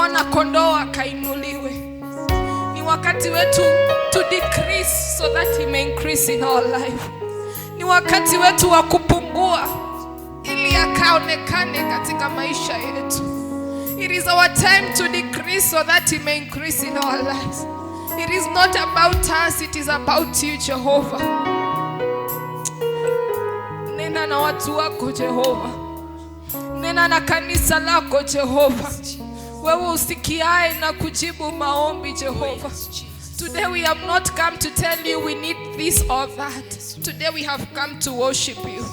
Mwana kondoo akainuliwe. Ni wakati wetu to decrease so that he may increase in our life. Ni wakati wetu wa kupungua ili akaonekane katika maisha yetu. It is our time to decrease so that he may increase in our lives. It is not about us, it is about you, Jehovah. Nena na watu wako Jehova. Nena na kanisa lako Jehova. Wewe usikiae na kujibu maombi Jehova. Today we have not come to tell you we need this or that. Today we have come to worship you.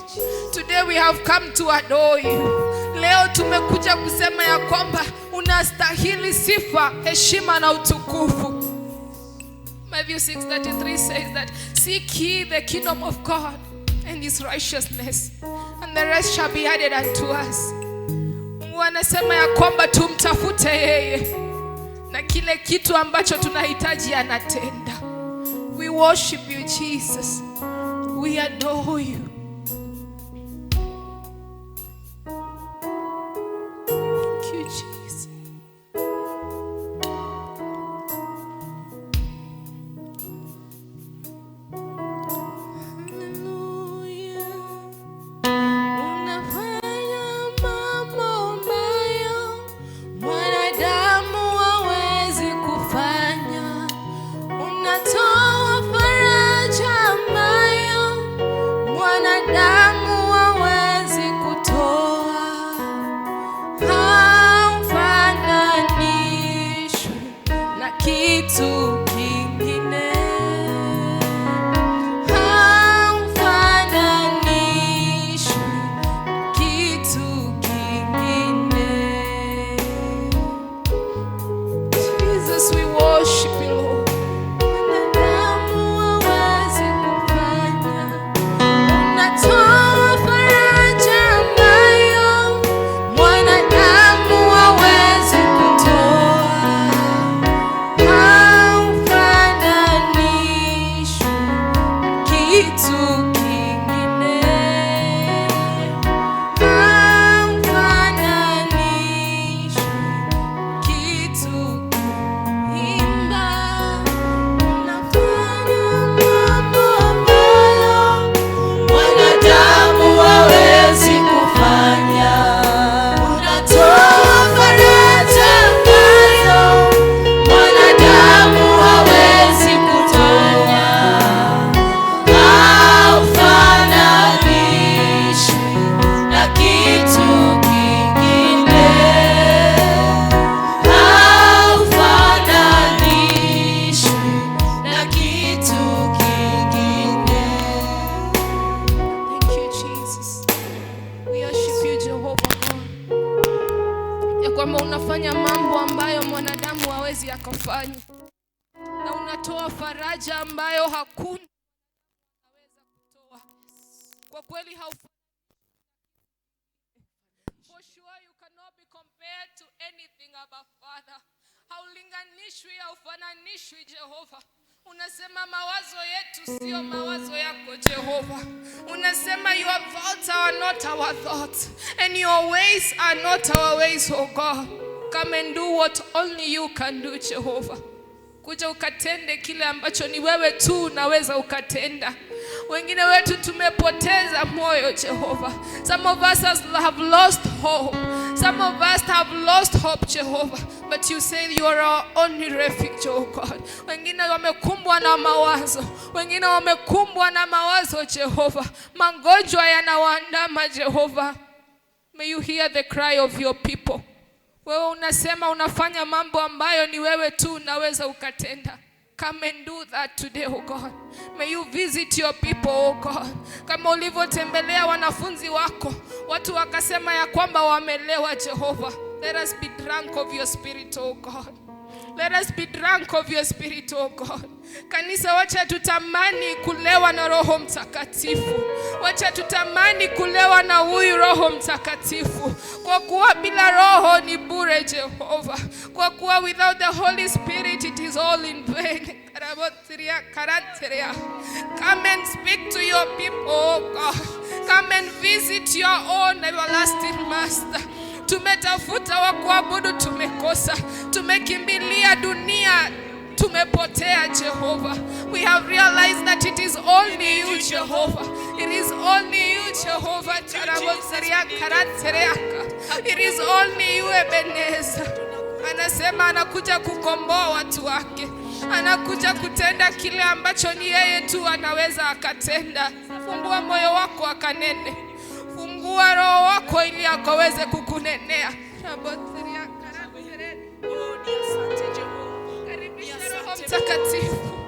Today we have come to adore you. Leo tumekuja kusema ya kwamba unastahili sifa, heshima na utukufu. Matthew 6:33 says that seek ye the kingdom of God and his righteousness, and the rest shall be added unto us. Mungu anasema ya kwamba tumtafute yeye na kile kitu ambacho tunahitaji anatenda. We worship you, Jesus. We adore you. Thank you, Jesus. Hallelujah. Unafanya mambo ambayo mwanadamu hawezi kufanya. Unatoa faraja ambayo mwanadamu hawezi kutoa. Haufananishwi na kitu kingine. Haufananishwi kitu kingine. Jesus, we worship you, Lord. Mwanadamu hawezi kufanya. Unatoa faraja ambayo mwanadamu hawezi kutoa. Haufananishwi kitu kingine. Haufananishwi kitu. Imba, unafanya mambo ambayo mwanadamu hawezi kufanya. Unatoa faraja ambayo mwanadamu hawezi kutoa. Haufananishwi na kitu kingine. Haufananishwi na kitu kingine. Thank you, Jesus. We worship you, Jehovah God. Ya kwamba unafanya mambo ambayo mwanadamu hawezi akafanya, na unatoa faraja ambayo hakuna anaweza kutoa. Kwa kweli For sure you cannot be compared to anything, Abba Father. Haulinganishwi, haufananishwi Jehova. Unasema mawazo yetu sio mawazo yako Jehova. Unasema your thoughts are not our thoughts and your ways are not our ways, oh God. Come and do what only you can do, Jehova. Kuja ukatende kile ambacho ni wewe tu unaweza ukatenda. Wengine wetu tumepoteza moyo, Jehova. Some of us have lost hope. Some of us have lost hope, Jehovah. But you say you are our only refuge, oh God. Wengine wamekumbwa na mawazo. Wengine wamekumbwa na mawazo, Jehova. Magonjwa yanawaandama, Jehova. May you hear the cry of your people. Wewe unasema unafanya mambo ambayo ni wewe tu unaweza ukatenda. Come and do that today, oh God. May you visit your people, oh God. Kama ulivyotembelea wanafunzi wako, watu wakasema ya kwamba wamelewa, Jehova. Let us be drunk of your spirit, oh God. Let us be drunk of your spirit, oh God. Kanisa, wacha tutamani kulewa na Roho Mtakatifu. Wacha tutamani kulewa na huyu Roho Mtakatifu. Kwa kuwa bila Roho ni bure, Jehova. Kwa kuwa without the Holy Spirit it is all in vain. Karabotiria, karanteria. Come and speak to your people, oh God. Come and visit your own everlasting Master. Tumetafuta wa kuabudu, tumekosa. Tumekimbilia dunia, tumepotea, Jehova. We have realized that it is only you, Jehovah. It is only you, Jehovah. Taraboseria karantereaka. It is only you, Ebenezer. Anasema anakuja kukomboa watu wake, anakuja kutenda kile ambacho ni yeye tu anaweza akatenda. Fungua moyo wako akanene, fungua roho wako ili akaweze kukunenea. Raboseria karantere. Oh, ni asante Jehova. Karibisha Roho Mtakatifu,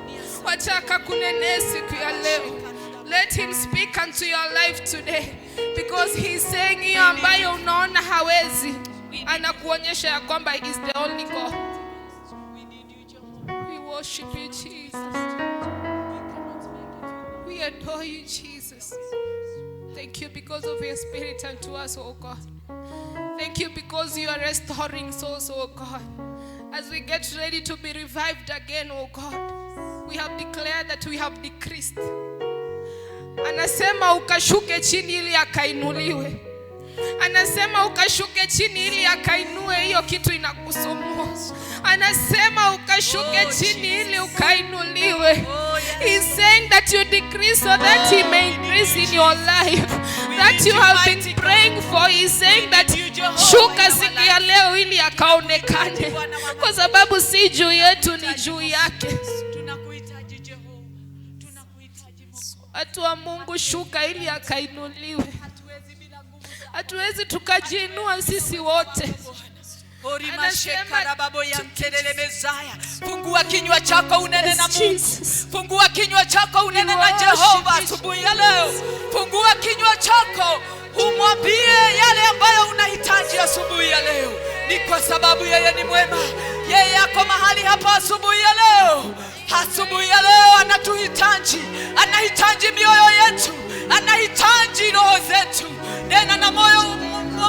wacha akakunenee siku ya leo. Let him speak unto your life today, because he is saying hiyo ambayo unaona hawezi, anakuonyesha ya kwamba he is the only God. We need you, Jehovah. We worship you, Jesus. We adore you, Jesus. Thank you because of your spirit unto us, O God. Thank you because you are restoring souls, O God. As we get ready to be revived again, O God, we have declared that we have decreased. Anasema ukashuke chini ili akainuliwe. Anasema ukashuke chini ili akainue hiyo kitu inakusumbua. Anasema ukashuke Oh, chini Jesus. ili ukainuliwe. Oh, yes. He's saying that you decrease so that he may increase in your life. We That need you you, have been mighty God. praying for. He's saying We that need you, Jehovah, shuka in our siku ya lives. leo ili akaonekane, Bwana wa kwa sababu si juu yetu, ni juu yake. Tunakuhitaji Jehova. Tunakuhitaji Mungu. Watu wa Mungu, shuka ili akainuliwe. Hatuwezi bila nguvu zako. Hatuwezi tukajiinua sisi wote. Orimashekarababo yantelele mezaya. Fungua kinywa chako unene na Yes, Mungu. Jesus. Fungua kinywa chako unene na We worship Jehova you, asubuhi ya leo. Fungua kinywa chako umwambie yale ambayo unahitaji asubuhi ya leo. Ni kwa sababu yeye ni mwema. Yeye ako mahali hapa asubuhi ya leo. Asubuhi ya leo anatuhitaji, anahitaji mioyo yetu, anahitaji roho zetu. Nena na moyo,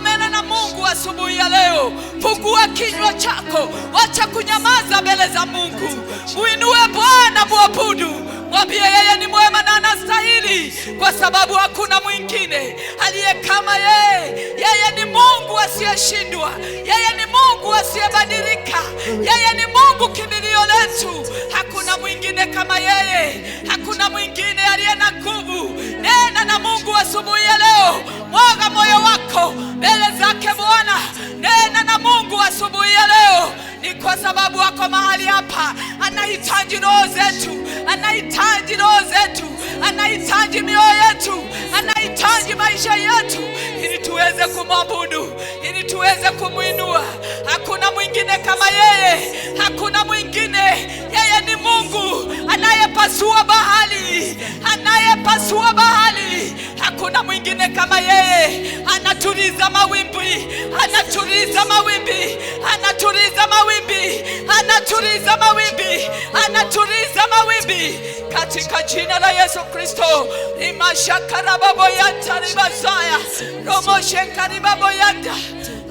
nena na Mungu asubuhi ya leo. Fungua kinywa chako, wacha kunyamaza mbele za Mungu. Muinue Bwana, muabudu, mwambie yeye ni mwema na anastahili, kwa sababu hakuna mwingine aliye kama yeye. Yeye ni Mungu asiyeshindwa, yeye ni Mungu asiyebadilika, yeye ni Mungu kimbilio letu. Hakuna mwingine kama yeye, hakuna mwingine aliye na nguvu. Nena na Mungu asubuhi ya leo, mwaga moyo wako mbele zake Bwana. Nena na Mungu asubuhi ya leo, ni kwa sababu ako mahali hapa, anahitaji roho zetu, anahitaji roho zetu, anahitaji mioyo yetu, anahitaji maisha yetu, ili tuweze kumwabudu, ili tuweze kumwinua. Hakuna mwingine kama yeye, hakuna mwingine. Yeye ni Mungu anayepasua bahari, anayepasua bahari. Hakuna mwingine kama yeye. Anatuliza mawimbi, anatuliza mawimbi, anatuliza mawimbi, anatuliza mawimbi, anatuliza mawimbi katika jina la Yesu Kristo. Imashakarababoyantaribazaya romoshenkaribaboyanda.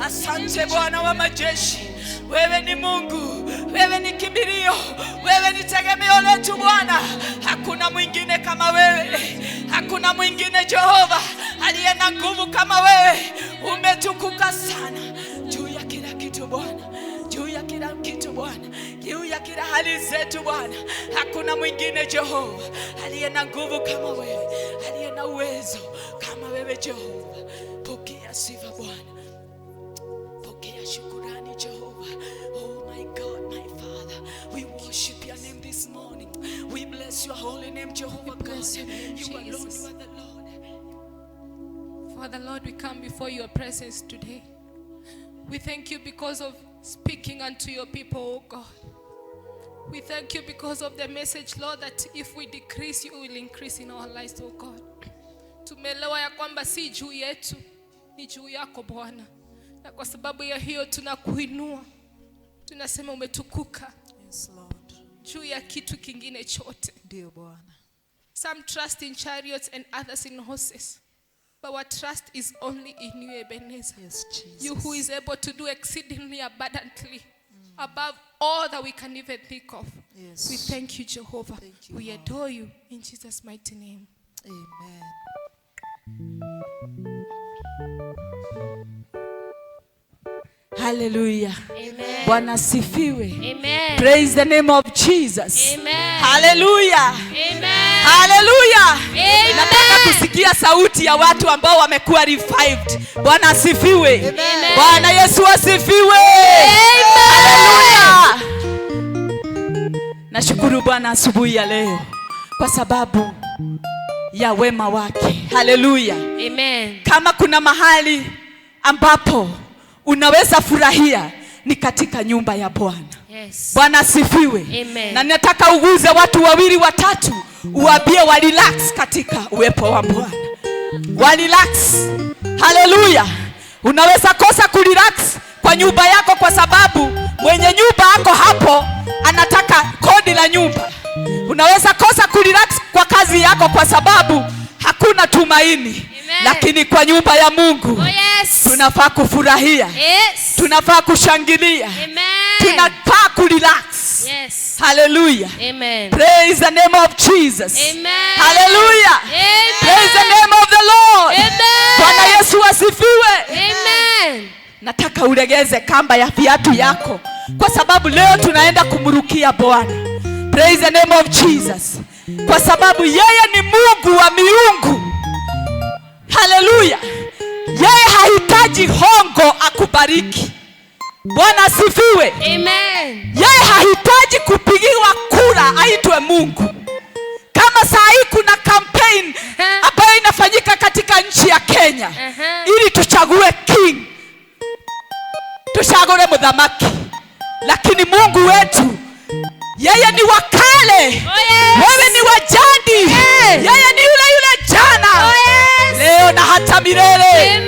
Asante Bwana wa majeshi, wewe ni Mungu, wewe ni kimbilio, wewe ni tegemeo letu Bwana. Hakuna mwingine kama wewe, hakuna mwingine Jehova aliye na nguvu kama wewe. Umetukuka sana juu ya kila kitu Bwana, juu ya kila kitu Bwana, juu ya kila hali zetu Bwana. Hakuna mwingine Jehova aliye na nguvu kama wewe, aliye na uwezo kama wewe Jehova. Pokea sifa Bwana, pokea shukurani Jehova. Oh my God, my Father, we worship your name this morning. We bless your holy name, Jehovah God. Bless your name, You alone, Jesus. You are the Lord. Father Lord, we come before your presence today. We thank you because of speaking unto your people, O God. We thank you because of the message, Lord, that if we decrease, you will increase in our lives, O God. Tumeelewa ya kwamba si juu yetu, ni juu yako Bwana, na kwa sababu ya hiyo tunakuinua, tunasema umetukuka Yes, Lord. Juu ya kitu kingine chote. Ndio Bwana. Some trust in chariots and others in horses, but our trust is only in you, Ebenezer. Yes, Jesus. You who is able to do exceedingly abundantly above all that we can even think of. Yes. We thank you, Jehovah. Thank you, We Lord. Adore you in Jesus' mighty name. Amen. Hallelujah. Amen. Bwana asifiwe. Amen. Praise the name of Jesus. Amen. Hallelujah. Amen. Hallelujah. Amen. Nataka kusikia sauti ya watu ambao wamekuwa revived. Bwana asifiwe. Amen. Bwana Yesu asifiwe. Hallelujah. Nashukuru Bwana asubuhi ya leo kwa sababu ya wema wake. Hallelujah. Amen. Kama kuna mahali ambapo unaweza furahia ni katika nyumba ya Bwana. Yes. Bwana asifiwe. Amen. Na nataka uguze watu wawili watatu, uwaambie wa relax katika uwepo wa Bwana. Wa relax. Haleluya. Unaweza kosa kurelax kwa nyumba yako kwa sababu mwenye nyumba ako hapo anataka kodi la nyumba. Unaweza kosa kurelax kwa kazi yako kwa sababu hakuna tumaini. Amen. Lakini kwa nyumba ya Mungu Oh yes. tunafaa kufurahia. Yes. Tunafaa kushangilia. Amen. Tunafaa kurelax. Yes. Hallelujah. Amen. Praise the name of Jesus. Amen. Hallelujah. Amen. Praise the name of the Lord. Amen. Bwana Yesu asifiwe. Amen. Nataka ulegeze kamba ya viatu yako kwa sababu leo tunaenda kumrukia Bwana. Praise the name of Jesus. Kwa sababu yeye ni Mungu wa miungu. Hallelujah. Yeye hahitaji hongo akubariki. Bwana asifiwe. Amen. Yeye hahitaji kupigiwa kura aitwe Mungu. Kama saa hii kuna campaign ambayo inafanyika katika nchi ya Kenya ili tuchague king, tuchague muthamaki, lakini Mungu wetu yeye ni wa kale. Oh yes. Wewe ni wa jadi. Yeye ni yule yule jana, Oh yes. leo na hata milele. Amen.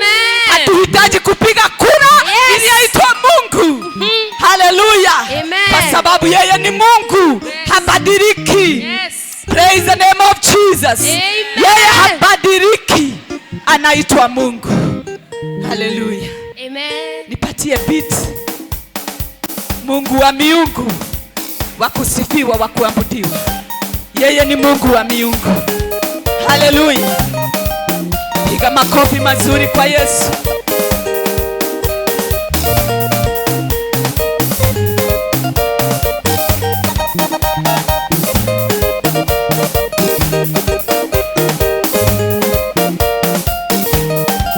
Hatuhitaji kupiga kura Yes. ili aitwe Mungu. Haleluya. Amen. Kwa sababu yeye ni Mungu, Yes. habadiliki. Yes. Praise the name of Jesus. Amen. Yeye habadiliki, anaitwa Mungu. Haleluya. Amen. Nipatie beat. Mungu wa miungu, wa kusifiwa, wa kuabudiwa. Yeye ni Mungu wa miungu. Haleluya. Piga makofi mazuri kwa Yesu.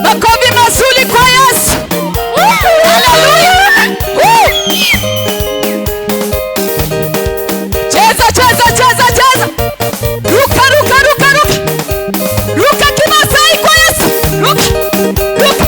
Makofi mazuri kwa Yesu. Haleluya. Woo! Cheza, cheza, cheza, cheza. Ruka, ruka, ruka, ruka. Ruka kimasai kwa Yesu. Ruka. Ruka.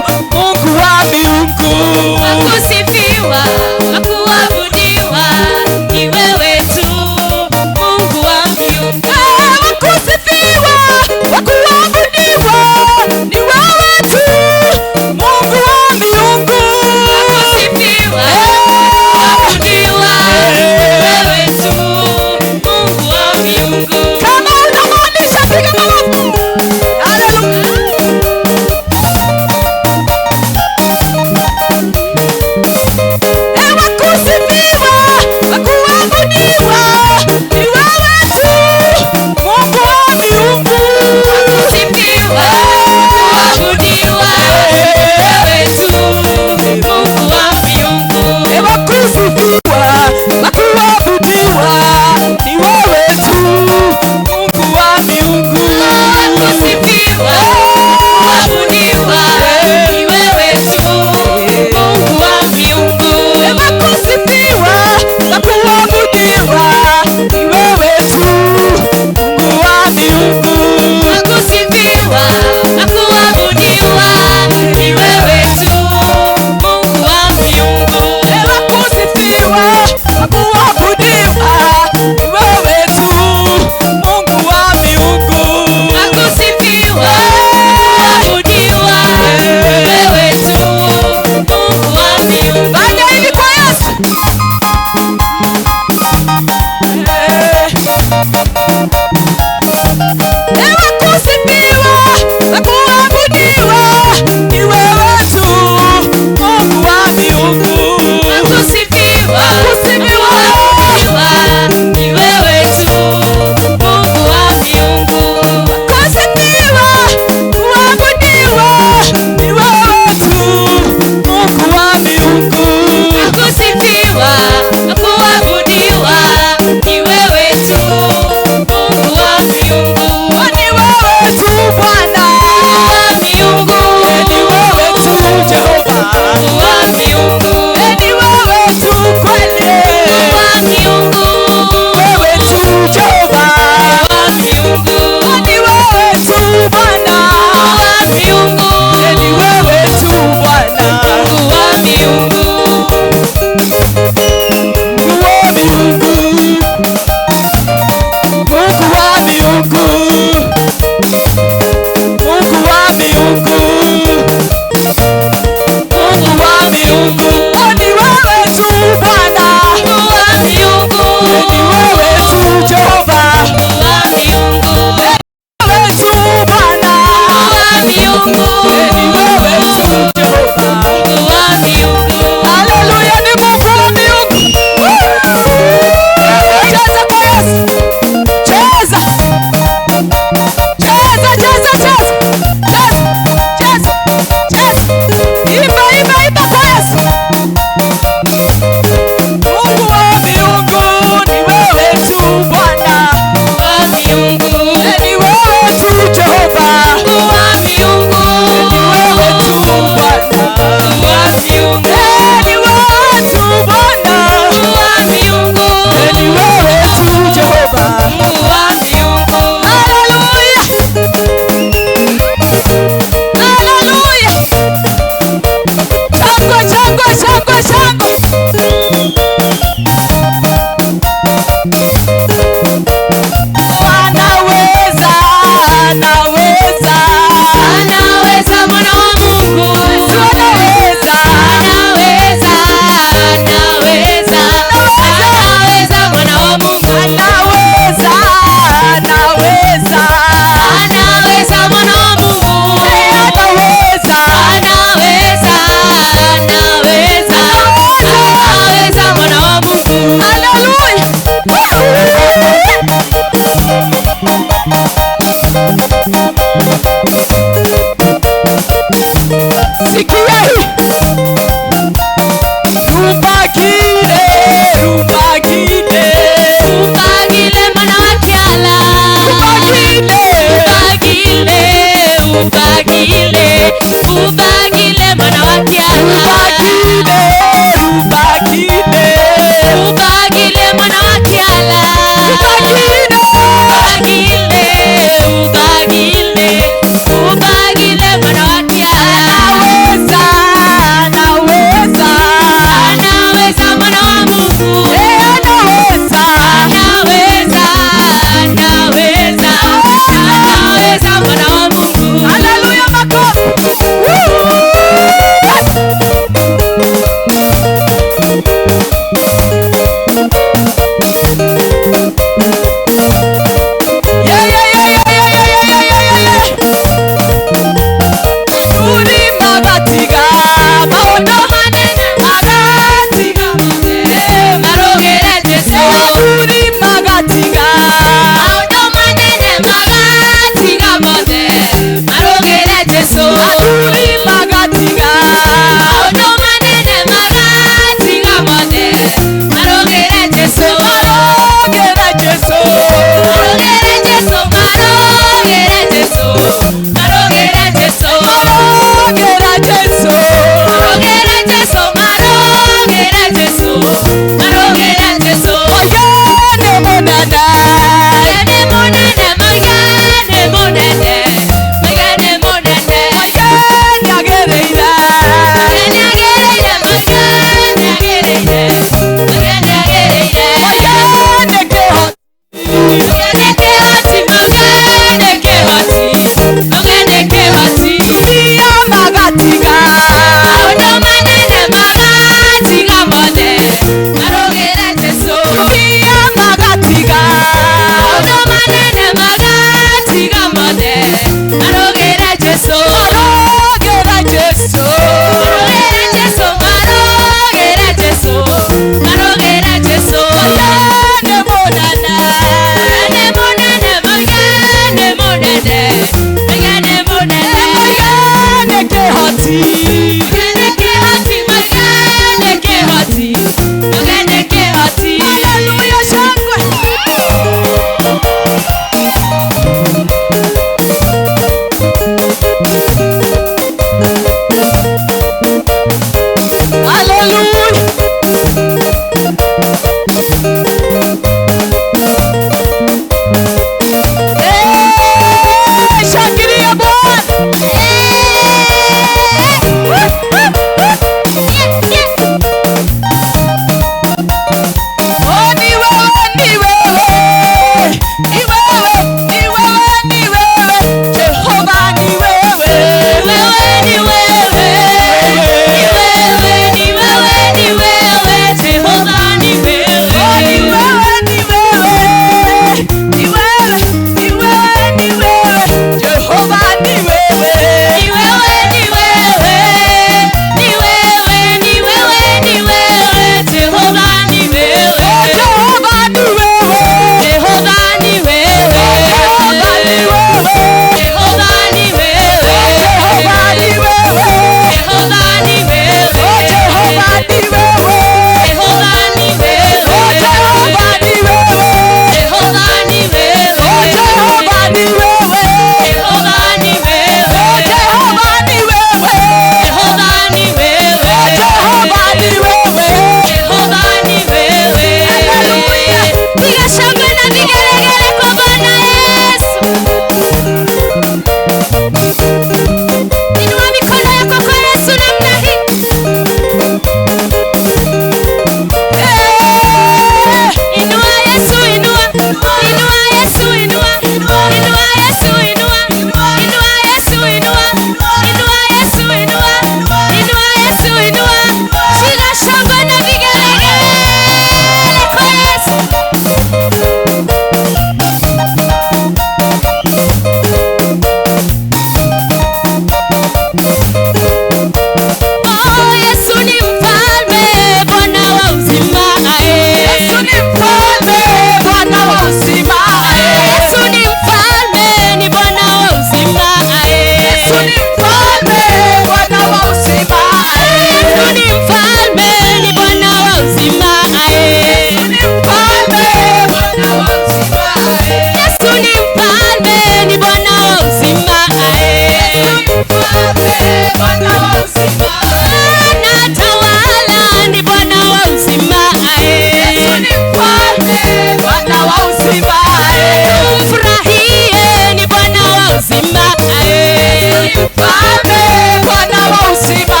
Mfalme, Bwana wa uzima.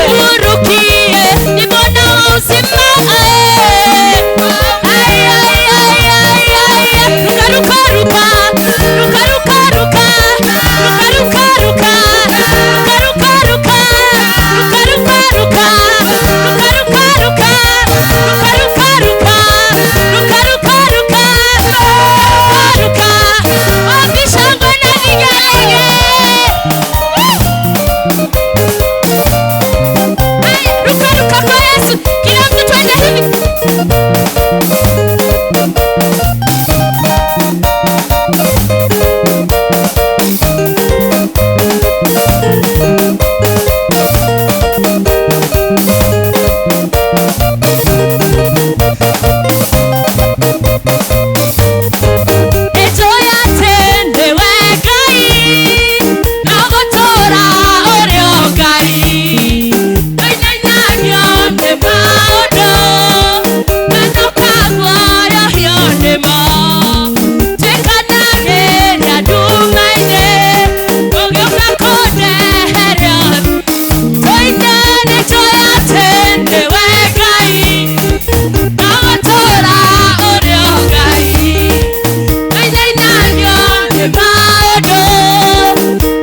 Tuburukie, ni Bwana wa uzima. Ai, ai, ai, ai, ai. Ruka, ruka, ruka. Ruka, ruka, ruka. Ruka, ruka, ruka. Ruka, ruka, ruka. Ruka, ruka, ruka. Ruka, ruka, ruka. Ruka, ruka, ruka. Ruka, ruka, ruka. Ruka, ruka. Wapi shangwe na vigelegele? Haya, ruka ruka kwa Yesu. Kila mtu twende hivi. Ejo yatendewe Ngai, no gũtũũra ũrĩ o Ngai. Ndũinainagio nĩ maũndũ, na ndũkaguoyohio nĩmo. Tuĩkanagĩria nduma-inĩ, ũgĩũka kũndeheria. Tũine nĩjo yatendewe Ngai, no gũtũũra ũrĩ o Ngai. Ndũinainagio nĩ maũndũ,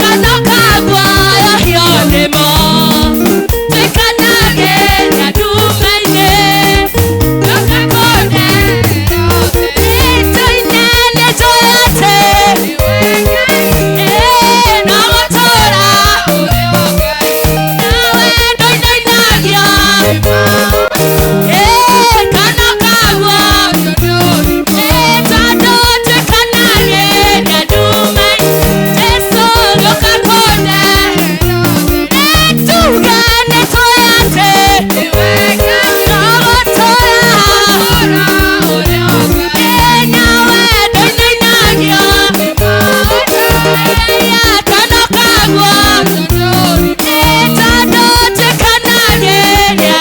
kana ũkaguoyohio nĩmo. Tuĩkanagĩria nduma-inĩ, ũgĩũka kũndeheria. Tũine nĩjo yatendewe Ngai, no gũtũũra nawe ndũinainagio kana ũkagua tondũ tuĩkanagĩria nduma-inĩ, Jesũ gĩũka kũnde tuge nĩtũĩ atĩ no gũtũũra nawe ndũinainagio kana ũkagua tondũ tuĩkanagĩria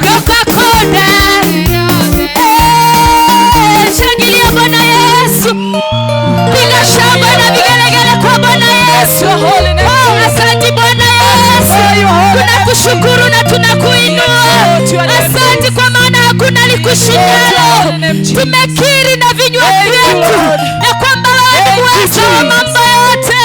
gĩũka kũnde Shangilia Bwana Yesu. Piga shangwe na vigelegele kwa Bwana Yesu. Oh, asante Bwana Yesu. Tunakushukuru na tunakuinua. Asante kwa maana hakuna likushindalo. Tumekiri na vinywa vyetu ya kwamba wewe ni mweza wa mambo yote.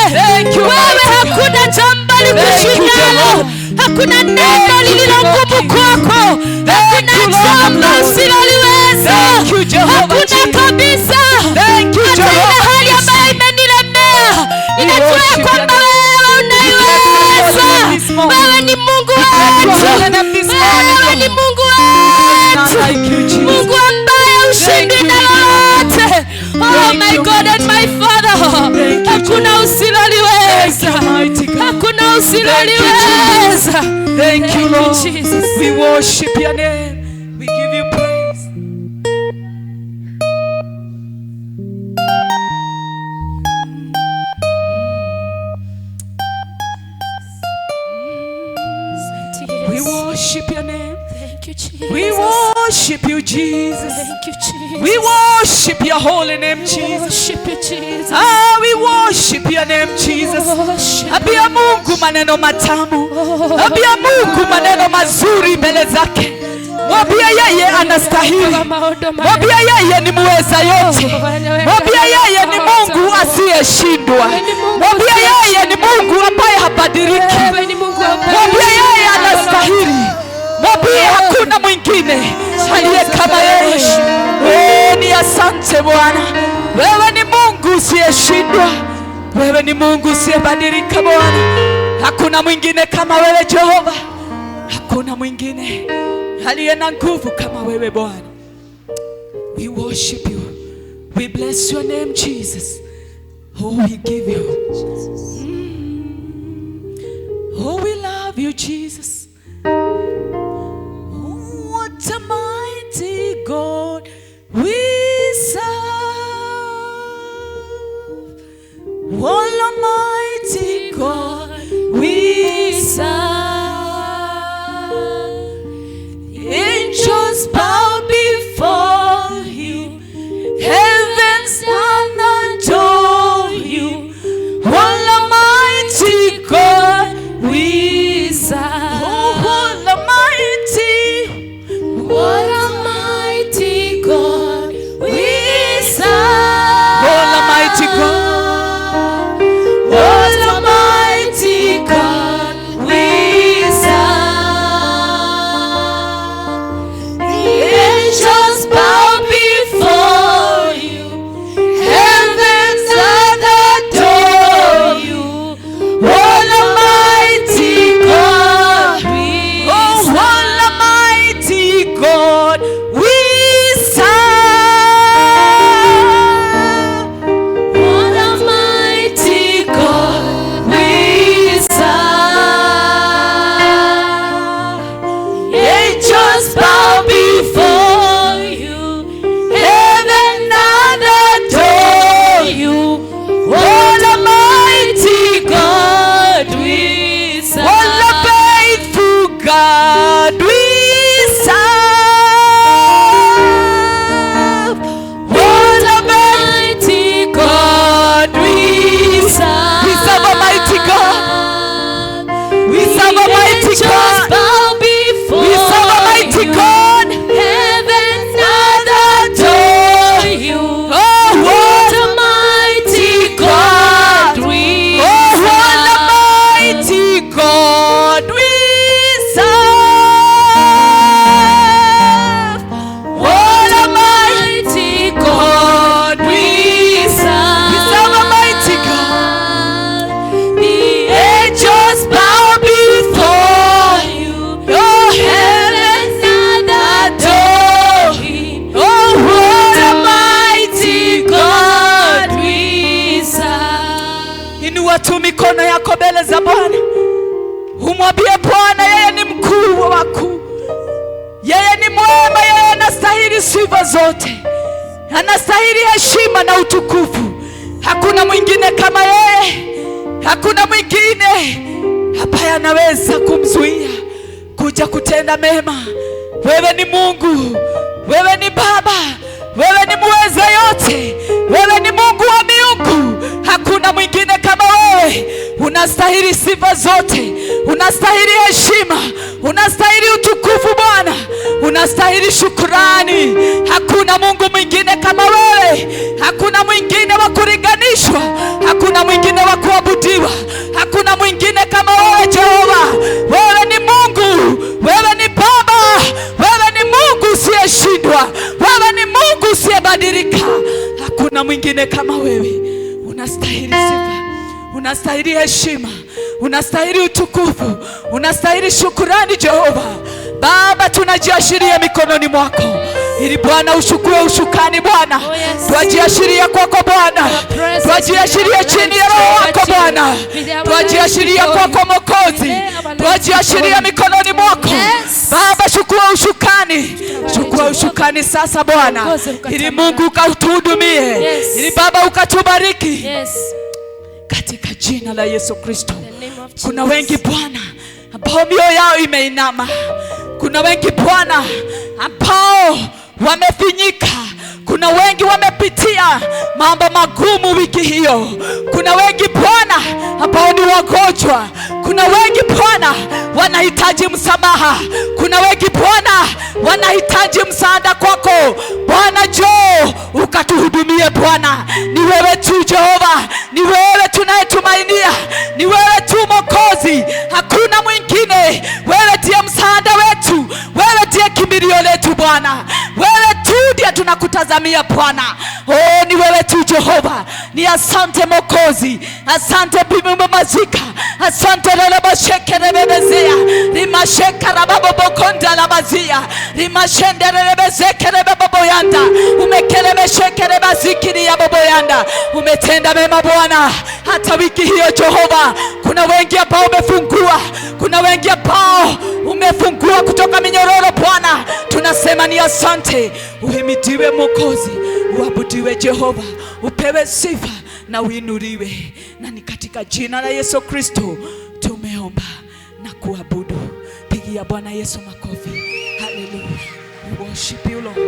Wewe hakuna jambo likushindalo. Hakuna neno lililo ngumu kwako. Hakuna jambo usiloliweza. Thank you, Jehovah Hakuna Jesus. kabisa. Thank you, Hata ile Jehovah hali ambayo imenilemea, ninajua worship ya kwamba your wewe unaiweza. this morning. Wewe ni Mungu your wetu, holy name this morning, wewe ni Lord. Mungu wetu, Like you, Jesus. Mungu ambaye ushindi Thank you, na lolote. Oh Thank my you, God and my Father, Thank you, hakuna usiloliweza, Thank you, mighty God. hakuna usiloliweza. Thank you, Lord. Jesus. We worship your name. We give you praise. We worship your name. Thank you, Jesus. We worship you, Jesus. Thank you, Jesus. We worship your holy name, We Jesus. worship you, Jesus. Ah, we worship your name, Jesus. Worship. Ambia Mungu maneno matamu. Ambia Mungu maneno mazuri mbele zake. Mwambie yeye anastahili. Mwambie yeye ni muweza yote. Mwambie yeye ni Mungu asiyeshindwa. Mwambie yeye ni Mungu ambaye habadiliki. Wewe ni Mungu ambaye Mwambie yeye anastahili. Mwambie hakuna mwingine aliye kama yeye. Wewe ni asante Bwana. Wewe ni Mungu usiyeshindwa. Wewe ni Mungu usiyebadilika Bwana. Hakuna mwingine kama wewe Jehova. Hakuna mwingine aliye na nguvu kama wewe Bwana. We worship you. We bless your name Jesus. Oh, we give you. Oh, we love you, Jesus. Oh, what a mighty What a mighty God we serve. Angels bow before you, heavens and adore you. What a mighty God we serve. Oh, what a mighty, What a mighty God we serve. What a mighty God. What a mighty God we serve. The angels bow before you, heavens and adore you. What a mighty God we Oh, what a mighty God we serve. What a mighty God we serve. Angels bow before you, heaven and adore you. What a mighty God we serve. What a faithful God we serve. What a mighty God we serve. We serve a mighty God. We serve a mighty Angels God. bow before We serve a mighty you. God. Heaven and adore you. Oh, What what a mighty God we Oh, what a serve. mighty God we serve. What a mighty Mighty God we serve. We serve a mighty God. The angels bow before you. Oh, heaven Heaven and adore him. Oh, what What a a mighty God we serve. Inua tu mikono yako mbele za Bwana, umwambie Bwana yeye ni mkuu wa wakuu, yeye ni mwema, yeye anastahili sifa zote, anastahili heshima na utukufu. Hakuna mwingine kama yeye, hakuna mwingine ambaye anaweza kumzuia kuja kutenda mema. Wewe ni Mungu, wewe ni Baba, wewe ni muweza yote, wewe ni Mungu wa miungu, hakuna mwingine kama wewe. Unastahili sifa zote, unastahili heshima, unastahili utukufu Bwana, unastahili shukurani. Hakuna Mungu mwingine kama wewe, hakuna mwingine wa kulinganishwa, hakuna mwingine wa kuabudiwa, hakuna mwingine kama wewe Jehova. Wewe ni Mungu, wewe ni Baba, wewe ni Mungu usiyeshindwa, wewe ni Mungu usiyebadilika. Hakuna mwingine kama wewe. Unastahili sifa, unastahili heshima, unastahili utukufu, unastahili shukurani Jehova. Baba, tunajiashiria mikononi mwako ili Bwana uchukue usukani Bwana. Oh, yes. Twajiashiria kwako Bwana, presence twajiashiria chini ya Roho wako Bwana, twajiashiria kwako Mwokozi, twajiashiria mikononi mwako Yes. Baba, chukua usukani, chukua usukani sasa Bwana, ili Mungu ukatuhudumie, Yes. ili Baba ukatubariki Yes. katika jina la Yesu Kristo. The name of Jesus. Kuna wengi Bwana ambao mioyo yao imeinama, kuna wengi Bwana ambao wamefinyika, kuna wengi wamepitia mambo magumu wiki hiyo, kuna wengi Bwana ambao ni wagonjwa, kuna wengi Bwana wanahitaji msamaha, kuna wengi Bwana wanahitaji msaada kwako Bwana. Njoo ukatuhudumie Bwana, ni wewe tu Jehova, ni wewe tunayetumainia, ni wewe tu Mwokozi, hakuna mwingine. Wewe ndiye msaada wetu, wewe ndiye kimbilio letu Bwana, wewe tu ndiye tunakutazamia Bwana. Oh, ni wewe tu Jehova. Ni asante Mwokozi, asante bimumamazika, asante lelebashekerebebezea rimashekarababobokonda labazia rimashendererebezekerebebaboyanda umekelemeshekerebazikiriyaboboyanda. Umetenda mema Bwana, hata wiki hiyo Jehova, kuna wengi ambao umefungua, kuna wengi ambao umefungua kutoka minyororo Bwana, tunasema ni asante. Uhimidiwe Mwokozi, uabudiwe Jehova, upewe sifa na uinuliwe. Na ni katika jina la Yesu Kristo tumeomba na kuabudu. Pigia Bwana Yesu makofi. Hallelujah. We worship you, Lord.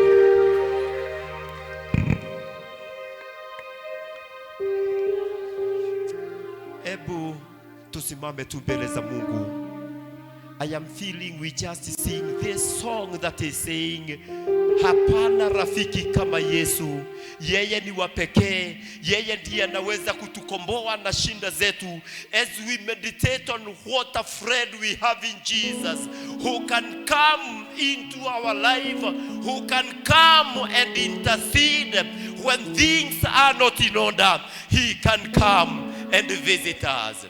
Ebu tusimame tu mbele za Mungu. I am feeling we just sing this song that is saying, hapana rafiki kama Yesu. Yeye ni wa pekee, yeye ndiye anaweza kutukomboa na shinda zetu. As we meditate on what a friend we have in Jesus, who can come into our life, who can come and intercede when things are not in order, he can come and visit us.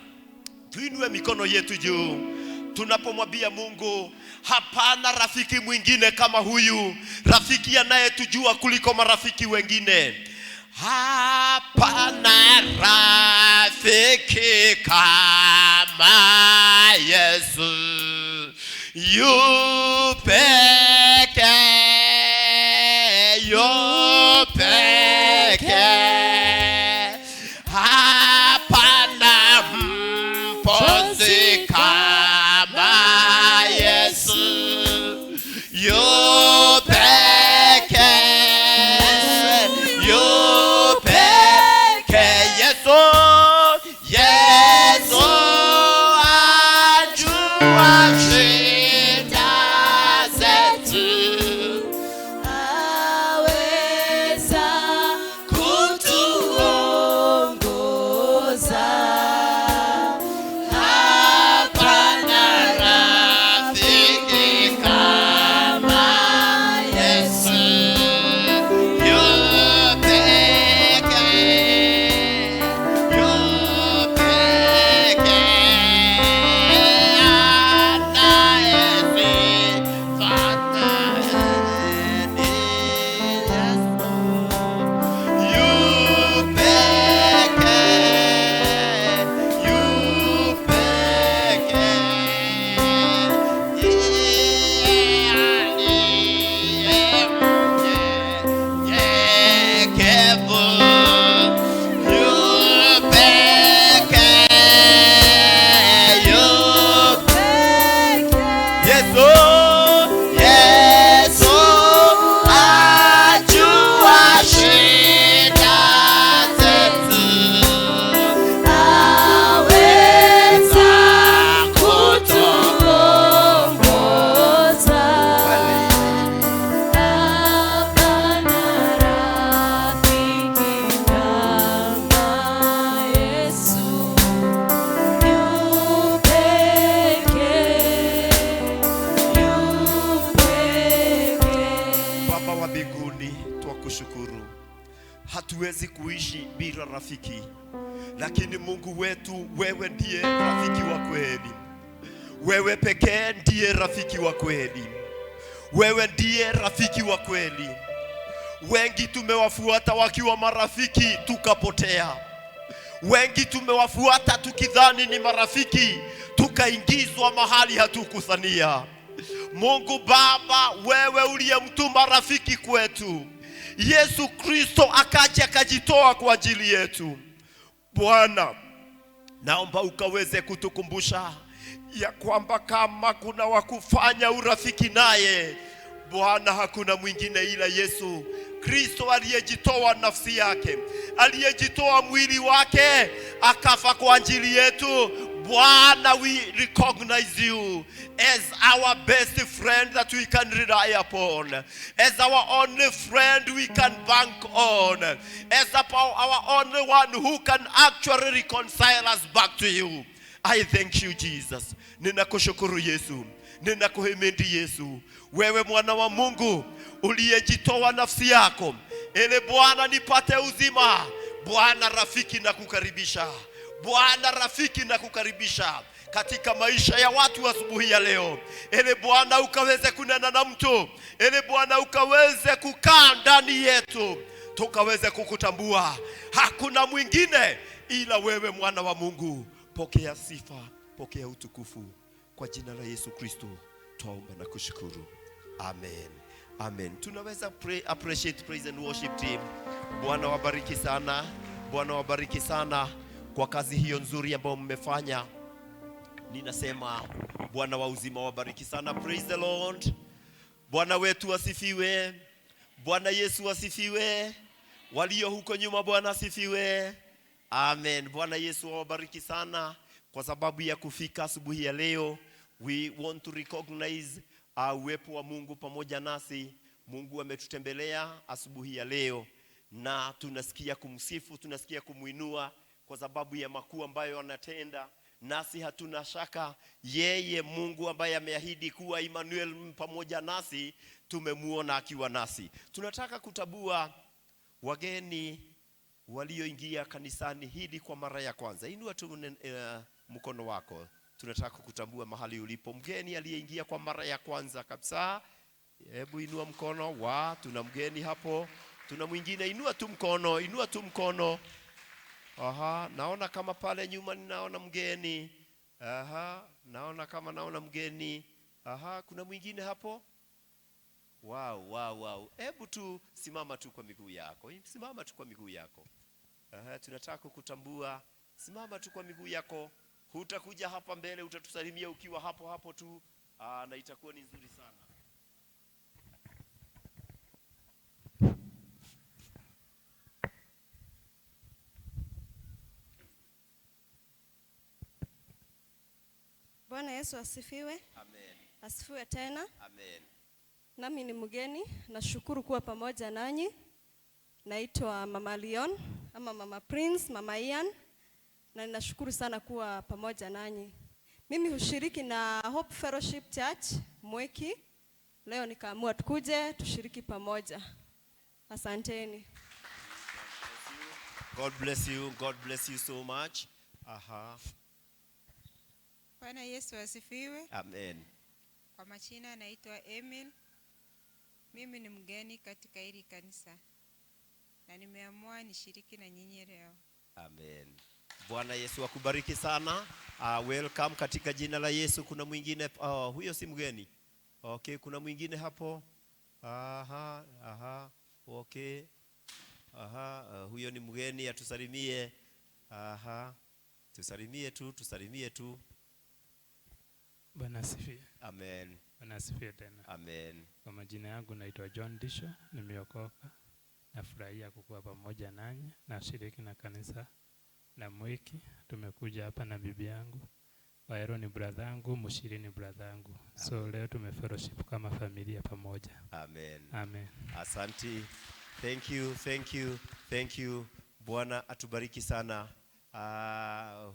Tuinue mikono yetu juu tunapomwambia Mungu, hapana rafiki mwingine kama huyu, rafiki anayetujua kuliko marafiki wengine. Hapana rafiki kama Yesu, yu pekee, yu pekee. Hapana mpozi kama Yesu, yu pekee, yu pekee. Yesu, Yesu ajua shida zetu, Aweza kutuongoza. Hapana rafiki kama Yesu, yu pekee, yu pekee, anayesifuata ni Yesu. Yu pekee, yu pekee, yeye aliye mnyenyekevu. Yu pekee, yu Yesu, Yesu ajua shida zetu, Aweza kutuongoza. Hapana rafiki kama Yesu, yu pekee, yu pekee. Baba wa mbinguni, twakushukuru. Hatuwezi kuishi bila rafiki, lakini Mungu wetu, wewe ndiye rafiki wa kweli. Wewe pekee ndiye rafiki wa kweli. Wewe ndiye rafiki wa kweli. Wengi tumewafuata wakiwa marafiki tukapotea. Wengi tumewafuata tukidhani ni marafiki, tukaingizwa mahali hatukudhania. Mungu Baba, wewe uliyemtuma rafiki kwetu, Yesu Kristo, akaja akajitoa kwa ajili yetu. Bwana, naomba ukaweze kutukumbusha ya kwamba kama kuna wa kufanya urafiki naye Bwana, hakuna mwingine ila Yesu Kristo aliyejitoa nafsi yake, aliyejitoa mwili wake, akafa kwa ajili yetu. Bwana, we recognize you as our best friend that we can rely upon, as our only friend we can bank on, as our only one who can actually reconcile us back to you. I thank you, Jesus. Ninakushukuru Yesu, ninakuhimidi Yesu, wewe mwana wa Mungu uliyejitoa nafsi yako ili Bwana nipate uzima. Bwana rafiki, nakukaribisha. Bwana rafiki, nakukaribisha katika maisha ya watu asubuhi ya leo, ili Bwana ukaweze kunena na mtu, ili Bwana ukaweze kukaa ndani yetu, tukaweze kukutambua. Hakuna mwingine ila wewe, mwana wa Mungu. Pokea sifa, pokea utukufu kwa jina la Yesu Kristo twaomba na kushukuru, amen. Amen. Tunaweza pray, appreciate praise and worship team. Bwana wabariki sana. Bwana wabariki sana kwa kazi hiyo nzuri ambayo mmefanya. Ninasema Bwana wa uzima wabariki sana. Praise the Lord. Bwana wetu asifiwe. Bwana Yesu asifiwe. Walio huko nyuma, Bwana asifiwe. Amen. Bwana Yesu awabariki sana kwa sababu ya kufika asubuhi ya leo. We want to recognize uwepo wa Mungu pamoja nasi. Mungu ametutembelea asubuhi ya leo na tunasikia kumsifu, tunasikia kumuinua kwa sababu ya makuu ambayo anatenda. Nasi hatuna shaka yeye Mungu ambaye ameahidi kuwa Emmanuel pamoja nasi, tumemuona akiwa nasi. Tunataka kutabua wageni walioingia kanisani hili kwa mara ya kwanza. Inua tu mkono wako. Tunataka kutambua mahali ulipo. Mgeni aliyeingia kwa mara ya kwanza kabisa, hebu inua mkono. Wa, tuna mgeni hapo. Tuna mwingine, inua tu mkono, inua tu mkono. Aha, naona kama pale nyuma ninaona mgeni. Aha, naona kama naona mgeni. Aha, kuna mwingine hapo? Wow, wow, wow. Hebu tu simama tu kwa miguu yako. Simama tu kwa miguu yako. Aha, tunataka kukutambua. Simama tu kwa miguu yako. Hutakuja hapa mbele, utatusalimia ukiwa hapo hapo tu. Na itakuwa ni nzuri sana. Bwana Yesu asifiwe. Amen. Asifiwe tena. Amen. Nami ni mgeni, nashukuru kuwa pamoja nanyi. Naitwa Mama Leon ama Mama Prince, Mama Ian, na ninashukuru sana kuwa pamoja nanyi. Mimi hushiriki na Hope Fellowship Church Mweki. Leo nikaamua tukuje tushiriki pamoja. Asanteni. God bless you. God bless you so much. Aha. Bwana Yesu asifiwe. Amen. Kwa majina naitwa Emil. Mimi ni mgeni katika hili kanisa na nimeamua nishiriki na nyinyi leo. Amen. Bwana Yesu akubariki sana. Welcome katika jina la Yesu. Kuna mwingine? Huyo si mgeni. Okay, kuna mwingine hapo? Aha, aha. Okay. Aha, huyo ni mgeni, atusalimie. Aha. Tusalimie tu, tusalimie tu. Bwana asifiwe. Amen. Bwana asifiwe tena. Amen. Kwa majina yangu naitwa John Disho, nimeokoka. Nafurahia kukuwa pamoja nanyi, nashiriki na kanisa la Mwiki. Tumekuja hapa na bibi yangu. Waero ni brother yangu, Mushiri ni brother yangu. So leo tumefellowship kama familia pamoja. Amen. Amen. Asante. Thank you, thank you, thank you. Bwana atubariki sana.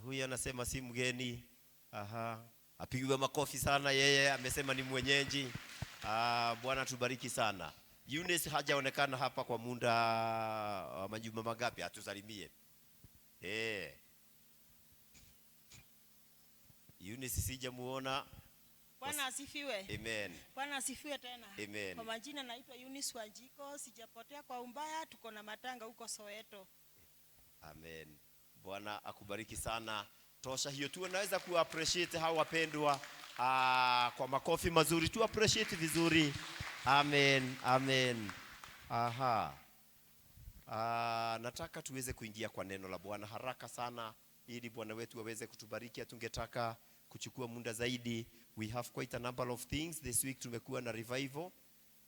Huyu anasema si mgeni. Aha. Apigwe makofi sana, yeye amesema ni mwenyeji. Bwana atubariki sana. Eunice hajaonekana hapa kwa muda wa majuma mangapi? Atusalimie. Eunice sijamuona. Bwana asifiwe. Amen. Bwana asifiwe tena. Amen. Kwa majina naitwa Eunice Wanjiko, sijapotea kwa umbaya, tuko na matanga huko Soweto. Amen. Bwana akubariki sana. Tosha hiyo tu, naweza ku appreciate hawa wapendwa kwa makofi mazuri, tu appreciate vizuri. Amen, amen. Aha. Nataka tuweze kuingia kwa neno la Bwana haraka sana ili Bwana wetu aweze kutubariki. Tungetaka kuchukua muda zaidi. We have quite a number of things this week. Tumekuwa na revival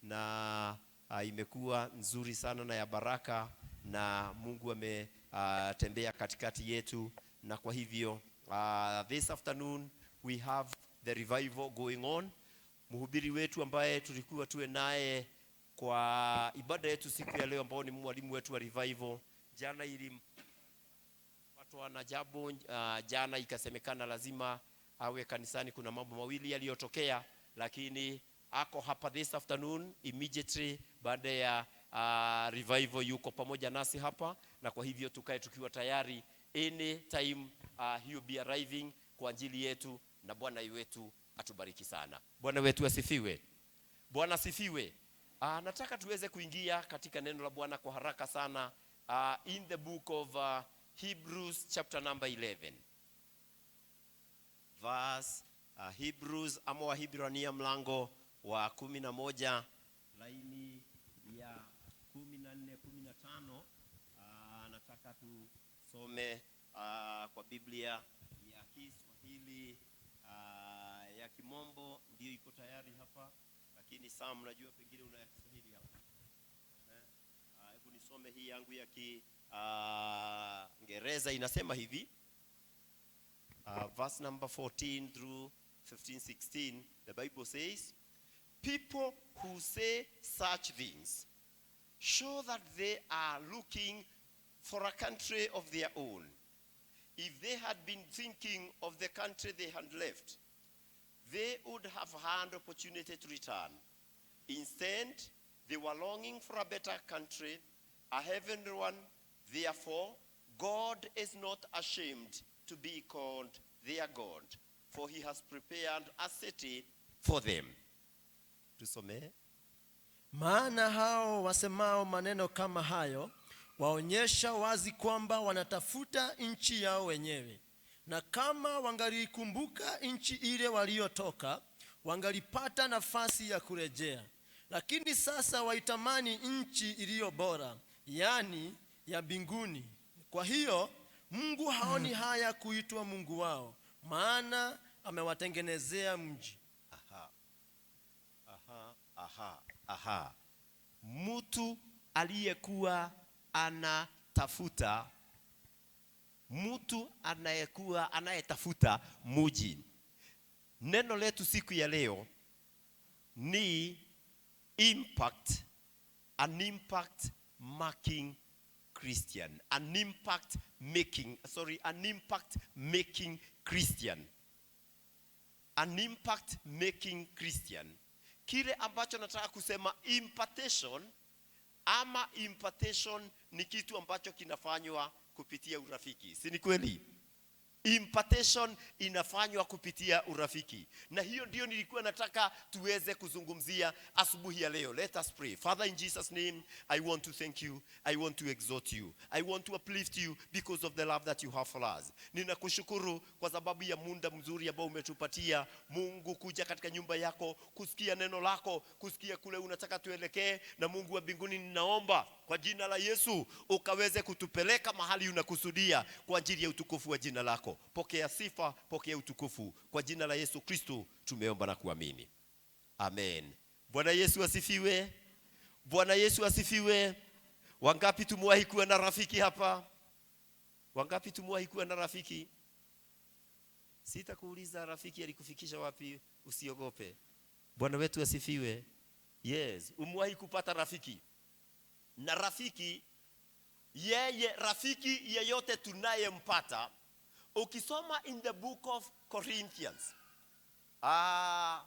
na imekuwa nzuri sana na ya baraka, na Mungu ametembea katikati yetu, na kwa hivyo this afternoon we have the revival going on. Mhubiri wetu ambaye tulikuwa tuwe naye kwa ibada yetu siku ya leo, ambao ni mwalimu wetu wa revival, jana ilipatwa na jambo, jana ikasemekana lazima awe kanisani. Kuna mambo mawili yaliyotokea, lakini ako hapa this afternoon immediately baada ya revival, yuko pamoja nasi hapa, na kwa hivyo tukae tukiwa tayari any time he will be arriving kwa ajili yetu, na Bwana wetu atubariki sana. Bwana wetu asifiwe. Bwana asifiwe. Nataka tuweze kuingia katika neno la Bwana kwa haraka sana, in the book of Hebrews chapter number 11 verse Hebrews ama Wahibrania mlango wa 11 laini ya 14 15. Nataka Nisome kwa Biblia ya Kiswahili, ya Kimombo ndio iko tayari hapa, lakini Sam, najua pengine una ya Kiswahili hapa. Hebu nisome hii yangu ya Kiingereza, inasema hivi. Verse number 14 through 15, 16, the Bible says, "People who say such things show that they are looking for a country of their own. If they had been thinking of the country they had left, they would have had opportunity to return. Instead, they were longing for a better country, a heavenly one. Therefore, God is not ashamed to be called their God, for he has prepared a city for them." Tusomee. Maana hao wasemao maneno kama hayo waonyesha wazi kwamba wanatafuta nchi yao wenyewe, na kama wangaliikumbuka nchi ile waliotoka, wangalipata nafasi ya kurejea. Lakini sasa waitamani nchi iliyo bora, yaani ya mbinguni. Kwa hiyo Mungu haoni haya kuitwa Mungu wao, maana amewatengenezea mji. Aha. Aha, aha, aha. Mtu aliyekuwa anatafuta, mtu anayekuwa anayetafuta muji. Neno letu siku ya leo ni impact, an impact making Christian, an impact making, sorry, an impact making Christian, an impact making Christian. Kile ambacho nataka kusema, impartation ama impartation ni kitu ambacho kinafanywa kupitia urafiki, si ni kweli? Impartation inafanywa kupitia urafiki, na hiyo ndio nilikuwa nataka tuweze kuzungumzia asubuhi ya leo. Let us pray. Father, in Jesus' name, I want to thank you, I want to exhort you, I want to uplift you because of the love that you have for us. Ninakushukuru kwa sababu ya muda mzuri ambao umetupatia, Mungu, kuja katika nyumba yako kusikia neno lako, kusikia kule unataka tuelekee. Na Mungu wa mbinguni, ninaomba kwa jina la Yesu ukaweze kutupeleka mahali unakusudia kwa ajili ya utukufu wa jina lako. Pokea sifa, pokea utukufu. Kwa jina la Yesu Kristo tumeomba na kuamini. Amen. Bwana Yesu asifiwe. Bwana Yesu asifiwe. Wangapi tumewahi kuwa na rafiki hapa? Wangapi tumewahi kuwa na rafiki? Sitakuuliza rafiki alikufikisha wapi, usiogope. Bwana wetu asifiwe. Yes, umewahi kupata rafiki. Na rafiki yeye, rafiki yeyote tunayempata, ukisoma in the book of Corinthians,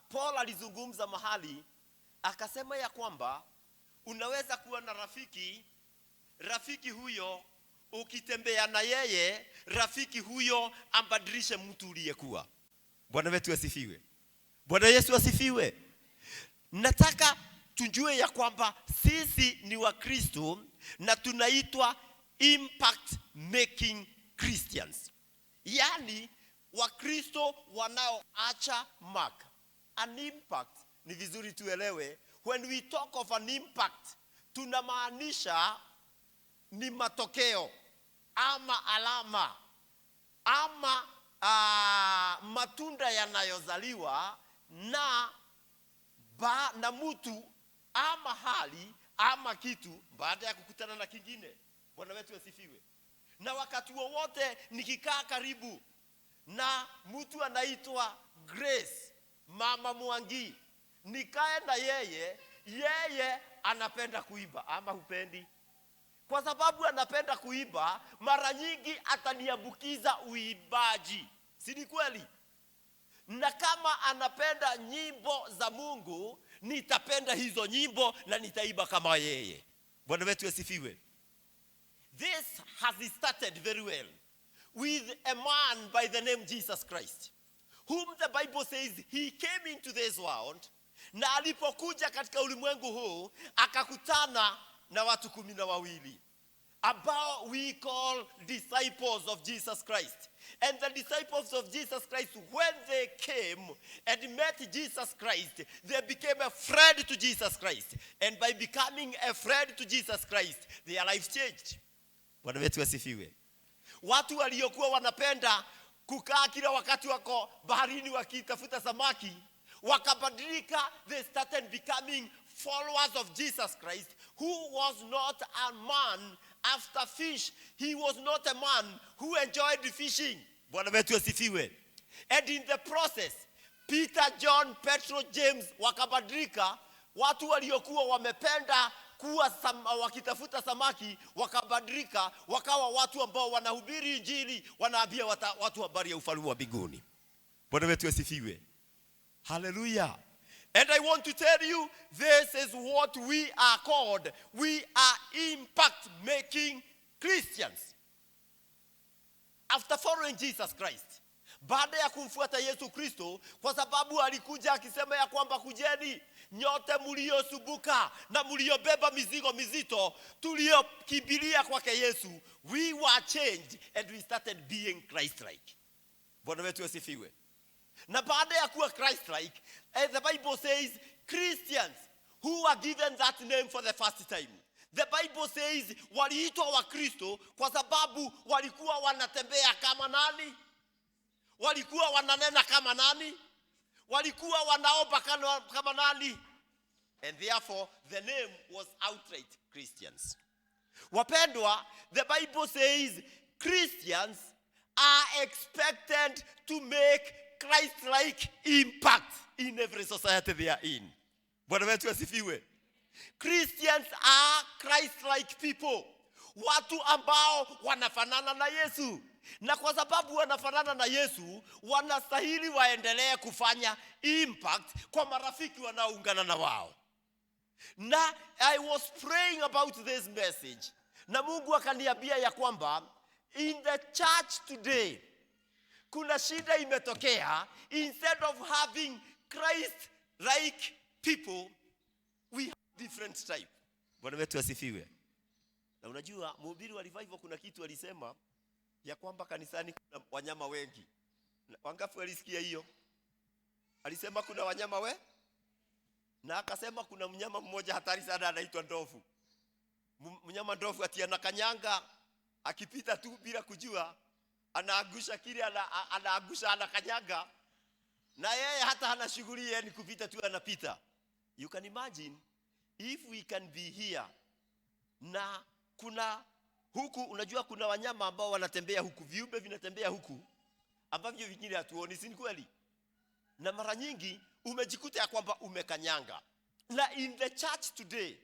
Paul alizungumza mahali akasema ya kwamba unaweza kuwa na rafiki, rafiki huyo ukitembea na yeye, rafiki huyo ambadilishe mtu uliyekuwa. Bwana wetu asifiwe. Bwana Yesu asifiwe. Nataka tujue ya kwamba sisi ni Wakristo na tunaitwa impact making Christians, yaani Wakristo wanaoacha mark, an impact. Ni vizuri tuelewe, when we talk of an impact, tunamaanisha ni matokeo ama alama ama matunda yanayozaliwa na mtu ama hali ama kitu baada ya kukutana na kingine. Bwana wetu asifiwe. Na wakati wowote nikikaa karibu na mtu anaitwa Grace Mama Mwangi, nikae na yeye, yeye anapenda kuimba ama hupendi? Kwa sababu anapenda kuimba, mara nyingi ataniambukiza uimbaji, si ni kweli? Na kama anapenda nyimbo za Mungu, nitapenda hizo nyimbo na nitaimba kama yeye. Bwana wetu asifiwe. This has started very well with a man by the name Jesus Christ, whom the Bible says he came into this world, na alipokuja katika ulimwengu huu akakutana na watu 12 ambao we call disciples of Jesus Christ. And the disciples of Jesus Christ, when they came and met Jesus Christ, they became a friend to Jesus Christ. And by becoming a friend to Jesus Christ, their lives changed. Bwana wetu asifiwe. Watu waliokuwa wanapenda kukaa kila wakati wako baharini wakitafuta samaki wakabadilika, they started becoming followers of Jesus Christ, who was not a man after fish. He was not a man who enjoyed fishing. Bwana wetu asifiwe. And in the process, Peter, John, Petro, James wakabadilika. Watu waliokuwa wamependa kuwa wakitafuta samaki wakabadilika, wakawa watu ambao wanahubiri Injili, wanaambia watu habari ya ufalme wa mbinguni. Bwana wetu asifiwe. Hallelujah. And I want to tell you, this is what we are called. We are impact making Christians. After following Jesus Christ, baada ya kumfuata Yesu Kristo, kwa sababu alikuja akisema ya kwamba, "Kujeni nyote mliosumbuka na mliobeba mizigo mizito," tuliokimbilia kwake Yesu, we were changed and we started being Christ-like. Bwana wetu asifiwe. Na baada ya kuwa Christ-like, the Bible says Christians who were given that name for the first time. The Bible says waliitwa Wakristo kwa sababu walikuwa wanatembea kama nani? Walikuwa wananena kama nani? Walikuwa wanaomba kama nani? And therefore the name was outright Christians. Wapendwa, the Bible says Christians are expected to make Christ-like impact in every society they are in. Bwana wetu asifiwe. Christians are Christ-like people. Watu ambao wanafanana na Yesu. Na kwa sababu wanafanana na Yesu, wanastahili waendelee kufanya impact kwa marafiki wanaoungana na wao. Na I was praying about this message. Na Mungu akaniambia ya kwamba in the church today kuna shida imetokea. Instead of having Christ like people, we have different type. Bwana wetu asifiwe. Na unajua mhubiri wa revival kuna kitu alisema ya kwamba kanisani kuna wanyama wengi. Wangapi walisikia hiyo? Alisema kuna wanyama we, na akasema kuna mnyama mmoja hatari sana anaitwa ndovu. Mnyama ndovu ati anakanyanga, akipita tu bila kujua anaangusha kile anaangusha, anakanyanga, na yeye hata hana shughuli, yeye ni kupita tu anapita. You can imagine if we can be here na kuna huku, unajua kuna wanyama ambao wanatembea huku, viumbe vinatembea huku ambavyo vingine hatuoni, si ni kweli? Na mara nyingi umejikuta ya kwamba umekanyanga. Na in the church today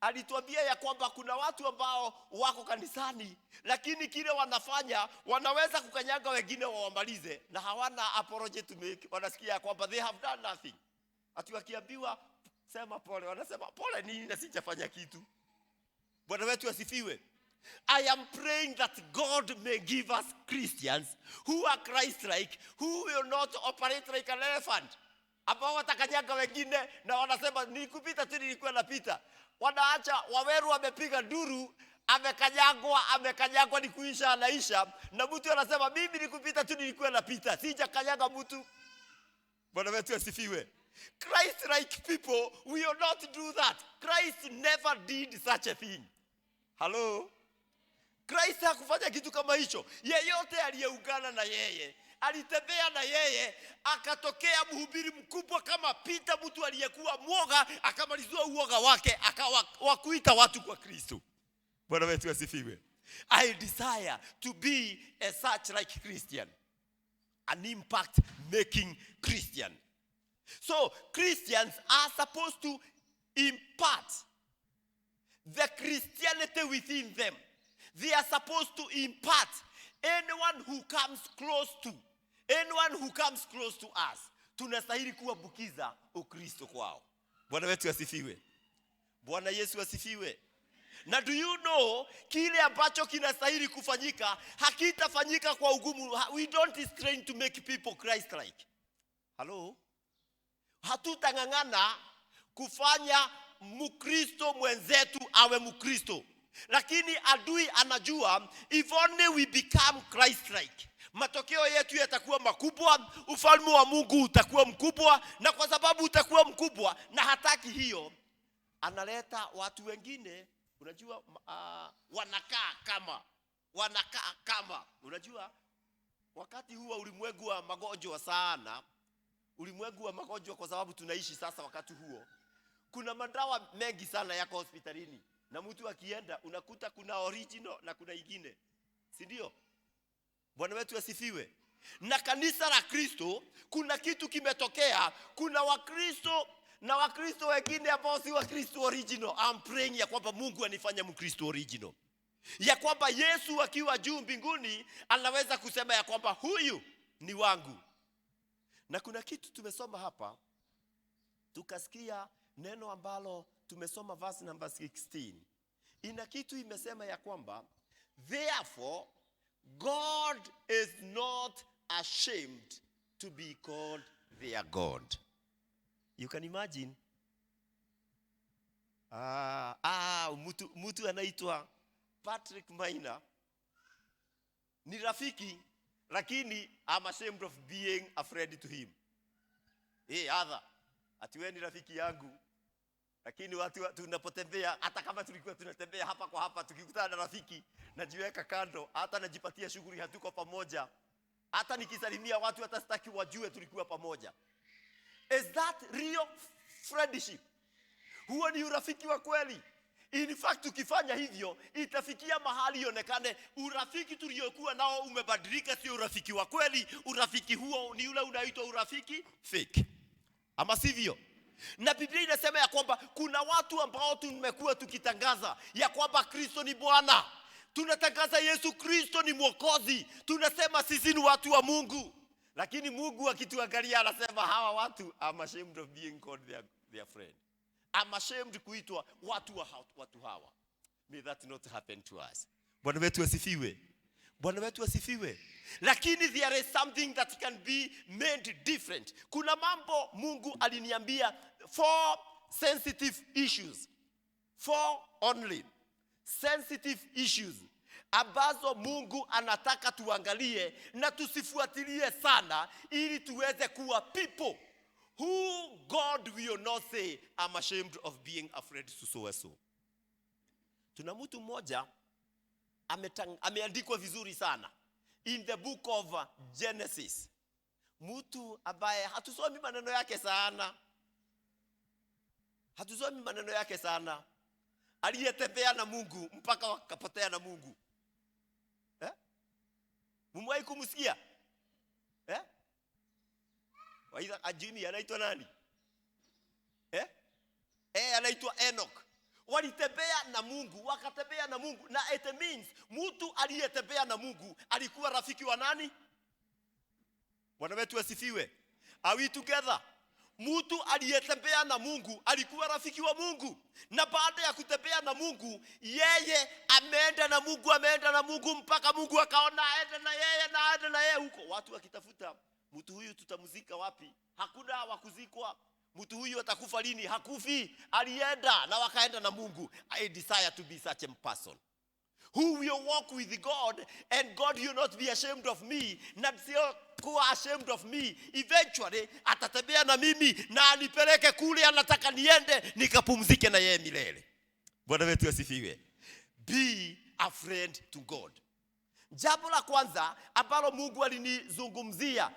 alituambia ya kwamba kuna watu ambao wako kanisani, lakini kile wanafanya, wanaweza kukanyanga wengine wawamalize, na hawana apology to make. Wanasikia ya kwamba they have done nothing. Ati wakiambiwa, "Sema pole," wanasema, "Pole nini na sijafanya kitu?" Bwana wetu asifiwe. I am praying that God may give us Christians who are Christ-like, who will not operate like an elephant, ambao watakanyaga wengine na wanasema, "Nilikupita tu, nilikuwa napita." Wanaacha Waweru wamepiga nduru, amekanyagwa, amekanyagwa, ni kuisha anaisha, na mtu anasema, "Mimi nikupita tu, nilikuwa napita, sijakanyaga mtu." Bwana wetu asifiwe. Christ-like people will not do that. Christ never did such a thing. Hello? Christ hakufanya kitu kama hicho. Yeyote aliyeungana na yeye, alitembea na yeye, akatokea mhubiri mkubwa kama Peter, mtu aliyekuwa mwoga, akamalizua uoga wake, akawa wa kuita watu kwa Kristo. Bwana wetu asifiwe. I desire to be a such like Christian, an impact making Christian. So Christians are supposed to impart the Christianity within them. They are supposed to impart anyone who comes close to, anyone who comes close to us. Tunastahili kuambukiza Ukristo kwao. Bwana wetu asifiwe. Bwana Yesu asifiwe. Na do you know kile ambacho kinastahili kufanyika hakitafanyika kwa ugumu. We don't strain to make people Christ-like. Hello? Hatutang'ang'ana kufanya Mkristo mwenzetu awe Mkristo. Lakini adui anajua if only we become Christ-like, matokeo yetu yatakuwa makubwa, ufalme wa Mungu utakuwa mkubwa, na kwa sababu utakuwa mkubwa na hataki hiyo, analeta watu wengine, unajua, wanakaa kama Wanakaa kama, unajua wakati huu wa ulimwengu wa magonjwa sana, ulimwengu wa magonjwa, kwa sababu tunaishi sasa wakati huo, kuna madawa mengi sana yako hospitalini, na mtu akienda unakuta kuna original na kuna ingine, si ndio? Bwana wetu asifiwe. Na kanisa la Kristo kuna kitu kimetokea. Kuna Wakristo na Wakristo wengine ambao si Wakristo original. I'm praying ya kwamba Mungu anifanye Mkristo original, ya kwamba Yesu akiwa juu mbinguni anaweza kusema ya kwamba huyu ni wangu. Na kuna kitu tumesoma hapa, tukasikia neno ambalo tumesoma verse number 16, ina kitu imesema ya kwamba therefore God is not ashamed to be called their God. You can imagine. Mtu anaitwa Patrick Maina ni rafiki, lakini I'm ashamed of being a friend to him. Hey, other, ati wewe ni rafiki yangu, lakini watu tunapotembea, hata kama tulikuwa tunatembea hapa kwa hapa, tukikutana na rafiki najiweka kando, hata najipatia shughuli, hatuko pamoja. Hata nikisalimia watu hata sitaki wajue tulikuwa pamoja. Is that real friendship? Huo ni urafiki wa kweli? In fact, ukifanya hivyo itafikia mahali ionekane urafiki tuliokuwa nao umebadilika, sio urafiki wa kweli. Urafiki huo ni ule unaitwa urafiki fake, ama sivyo? Na Biblia inasema ya kwamba kuna watu ambao tumekuwa tukitangaza ya kwamba Kristo ni Bwana, tunatangaza Yesu Kristo ni Mwokozi, tunasema sisi ni watu wa Mungu, lakini Mungu akituangalia anasema hawa watu, I'm ashamed of being called their friend. I'm ashamed kuitwa watu wa watu hawa. May that not happen to us. Bwana wetu asifiwe. Bwana wetu asifiwe. Lakini there is something that can be made different. Kuna mambo Mungu aliniambia, four sensitive issues. Four only sensitive issues ambazo Mungu anataka tuangalie na tusifuatilie sana, ili tuweze kuwa people who God will not say, I'm ashamed of being afraid to so and so. Tuna mtu mmoja ameandikwa vizuri sana in the book of Genesis, mtu ambaye hatusomi maneno yake sana, hatusomi maneno yake sana, aliyetembea na Mungu mpaka wakapotea na Mungu. Eh? Mmewahi kumsikia? Eh? Waidha Ajimi anaitwa nani? Eh? Anaitwa Enoch. Walitembea na Mungu, wakatembea na Mungu. Na it means mtu aliyetembea na Mungu alikuwa rafiki wa nani? Bwana wetu asifiwe. Are we together? Mtu aliyetembea na Mungu alikuwa rafiki wa Mungu. Na baada ya kutembea na Mungu, yeye ameenda na Mungu, ameenda na Mungu mpaka Mungu akaona aende na yeye na aende na yeye huko. Watu wakitafuta mtu huyu tutamzika wapi? Hakuna wa kuzikwa. Mtu huyu atakufa lini? Hakufi. Alienda na wakaenda na Mungu. I desire to be such a person who will walk with God, and God will not be ashamed of me, na sio kuwa ashamed of me. Eventually atatembea na mimi na anipeleke kule anataka niende, nikapumzike na yeye milele. Bwana wetu asifiwe. Be a friend to God. Jambo la kwanza ambalo Mungu alinizungumzia,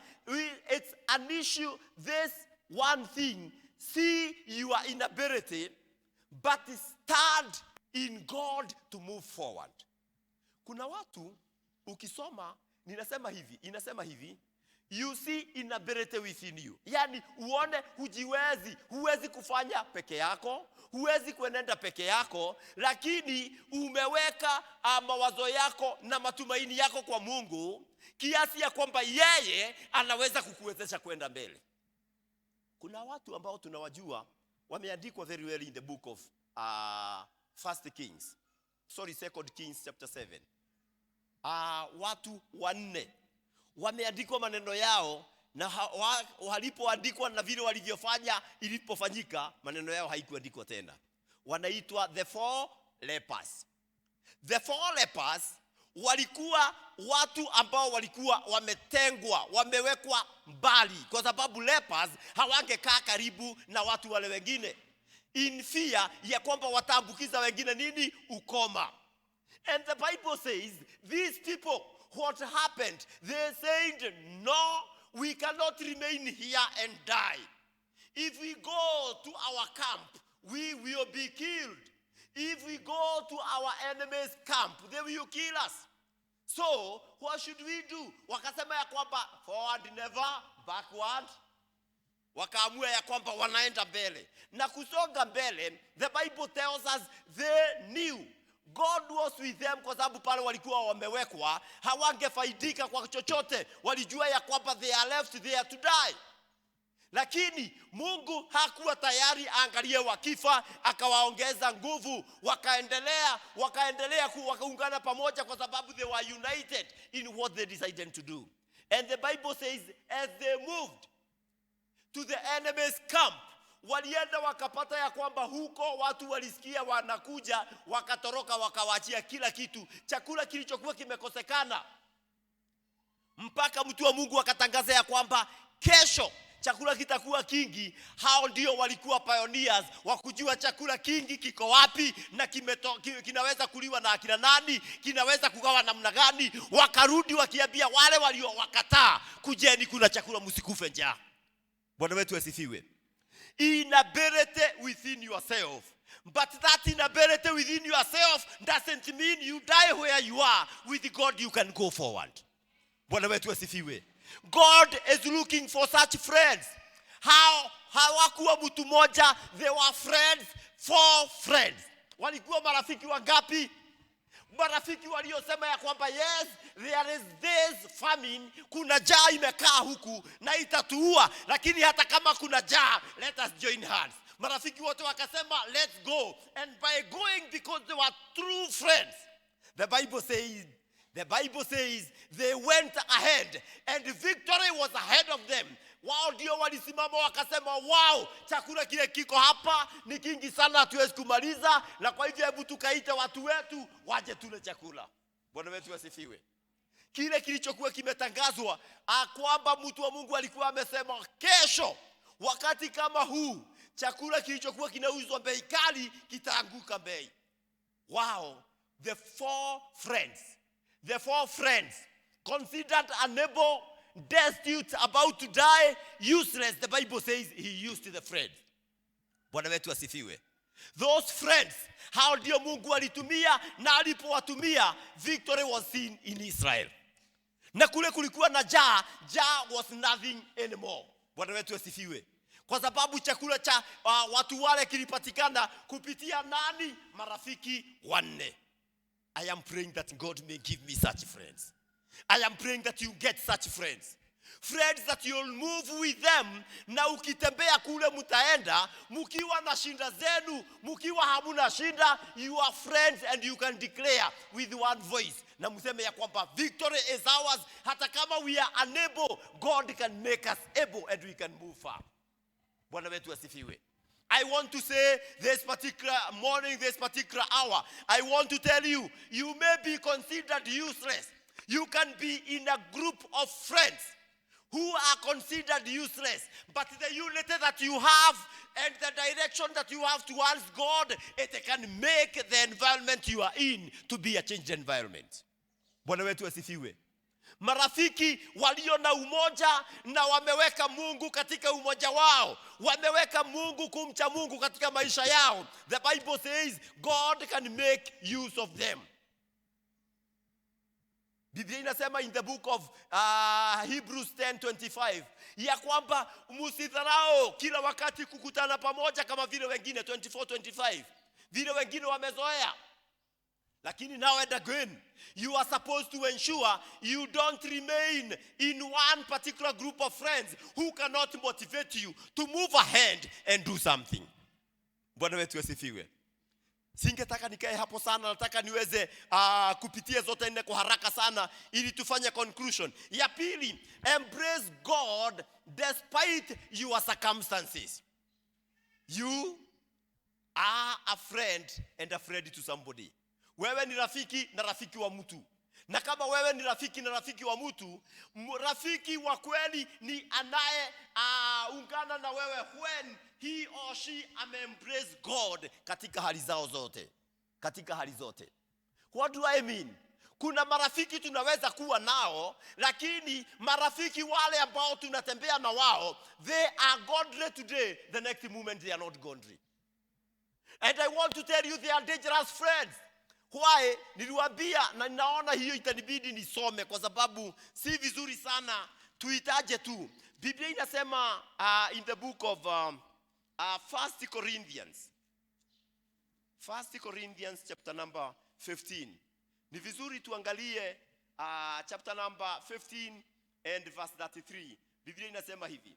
it's an issue, this one thing, see your inability, but stand in God to move forward. Kuna watu ukisoma, ninasema hivi, inasema hivi, you see inability within you. Yani uone hujiwezi, huwezi kufanya peke yako, huwezi kuenenda peke yako, lakini umeweka mawazo yako na matumaini yako kwa Mungu kiasi ya kwamba yeye anaweza kukuwezesha kwenda mbele. Kuna watu ambao tunawajua wameandikwa very well in the book of First Kings. Sorry, Second Kings chapter 7. Watu wanne wameandikwa maneno yao, na walipoandikwa na vile walivyofanya ilipofanyika, maneno yao haikuandikwa tena. Wanaitwa the four lepers. The four lepers walikuwa watu ambao walikuwa wametengwa, wamewekwa mbali, kwa sababu lepers hawangekaa karibu na watu wale wengine, in fear ya kwamba wataambukiza wengine nini? Ukoma. And the Bible says, these people, what happened? They said, "No, we cannot remain here and die. If we go to our camp, we will be killed. If we go to our enemy's camp, they will kill us. So, what should we do?" Wakasema ya kwamba forward never, backward. Wakaamua ya kwamba wanaenda mbele na kusonga mbele. The Bible tells us they knew God was with them, kwa sababu pale walikuwa wamewekwa hawangefaidika kwa chochote. Walijua ya kwamba they are left there to die, lakini Mungu hakuwa tayari aangalie wakifa. Akawaongeza nguvu, wakaendelea, wakaendelea, wakaungana pamoja, kwa sababu they were united in what they decided to do. And the Bible says, as they moved to the enemy's camp, walienda wakapata ya kwamba huko watu walisikia wanakuja, wakatoroka, wakawachia kila kitu, chakula kilichokuwa kimekosekana, mpaka mtu wa Mungu akatangaza ya kwamba kesho chakula kitakuwa kingi. Hao ndio walikuwa pioneers wa kujua chakula kingi kiko wapi na kinaweza kuliwa na akina nani, kinaweza kugawa namna gani. Wakarudi wakiambia wale waliowakataa, "Kujeni, kuna chakula, msikufe njaa." Bwana wetu asifiwe. Inability within yourself. But that inability within yourself doesn't mean you die where you are. With God you can go forward. Bwana wetu asifiwe. God is looking for such friends. How hawakuwa mtu moja, they were friends, four friends. Walikuwa marafiki wangapi? Marafiki waliosema ya kwamba yes, there is this famine, kuna njaa imekaa huku na itatuua, lakini hata kama kuna njaa, let us join hands. Marafiki wote wakasema, "Let's go." And by going, because they were true friends, the Bible says they went ahead and victory was ahead of them. Wao ndio walisimama wakasema, "Wow, chakula kile kiko hapa ni kingi sana, hatuwezi kumaliza, na kwa hivyo hebu tukaite watu wetu waje tule chakula." Bwana wetu asifiwe. Kile kilichokuwa kimetangazwa kwamba mtu wa Mungu alikuwa amesema kesho wakati kama huu chakula kilichokuwa kinauzwa bei kali kitaanguka bei. Wow, the four friends considered unable, destitute, about to die, useless. The Bible says he used the friends. Bwana wetu asifiwe. Those friends, hao ndio Mungu alitumia, na alipowatumia, victory was seen in Israel. Na kule kulikuwa na njaa, njaa was nothing anymore. Bwana wetu asifiwe. Kwa sababu chakula cha watu wale kilipatikana kupitia nani? Marafiki wanne. I am praying that God may give me such friends. I am praying that you get such friends. Friends that you'll move with them, na ukitembea kule mtaenda mkiwa na shinda zenu, mkiwa hamuna shinda, you are friends and you can declare with one voice na mseme ya kwamba victory is ours. Hata kama we are unable, God can make us able and we can move far. Bwana wetu asifiwe. I want to say this particular morning, this particular hour, I want to tell you, you may be considered useless. You can be in a group of friends who are considered useless, but the unity that you have and the direction that you have towards God, it can make the environment you are in to be a changed environment. Bwana wetu asifiwe. Marafiki walio na umoja na wameweka Mungu katika umoja wao, wameweka Mungu, kumcha Mungu katika maisha yao. The Bible says God can make use of them. Biblia inasema in the book of Hebrews 10:25 ya kwamba msidharau kila wakati kukutana pamoja kama vile wengine, 24:25, vile wengine wamezoea. Lakini now and again, you are supposed to ensure you don't remain in one particular group of friends who cannot motivate you to move ahead and do something. Bwana wetu asifiwe. Singetaka nikae hapo sana, nataka niweze kupitia zote nne kwa haraka sana ili tufanye conclusion. Ya pili, embrace God despite your circumstances. You are a friend and a friend to somebody. Wewe ni rafiki na rafiki wa mtu. Na kama wewe ni rafiki na rafiki wa mtu, rafiki wa kweli ni anaye ungana na wewe when he or she ame embrace God katika hali zao zote. Katika hali zote. What do I mean? Kuna marafiki tunaweza kuwa nao, lakini marafiki wale ambao tunatembea na wao, they are godly today, the next moment they are not godly. And I want to tell you, they are dangerous friends. Why? Niliwaambia na ninaona hiyo itanibidi nisome kwa sababu si vizuri sana tuitaje tu. Biblia inasema in the book of First Corinthians. First Corinthians chapter number 15. Ni vizuri tuangalie chapter number 15 and verse 33. Biblia inasema hivi: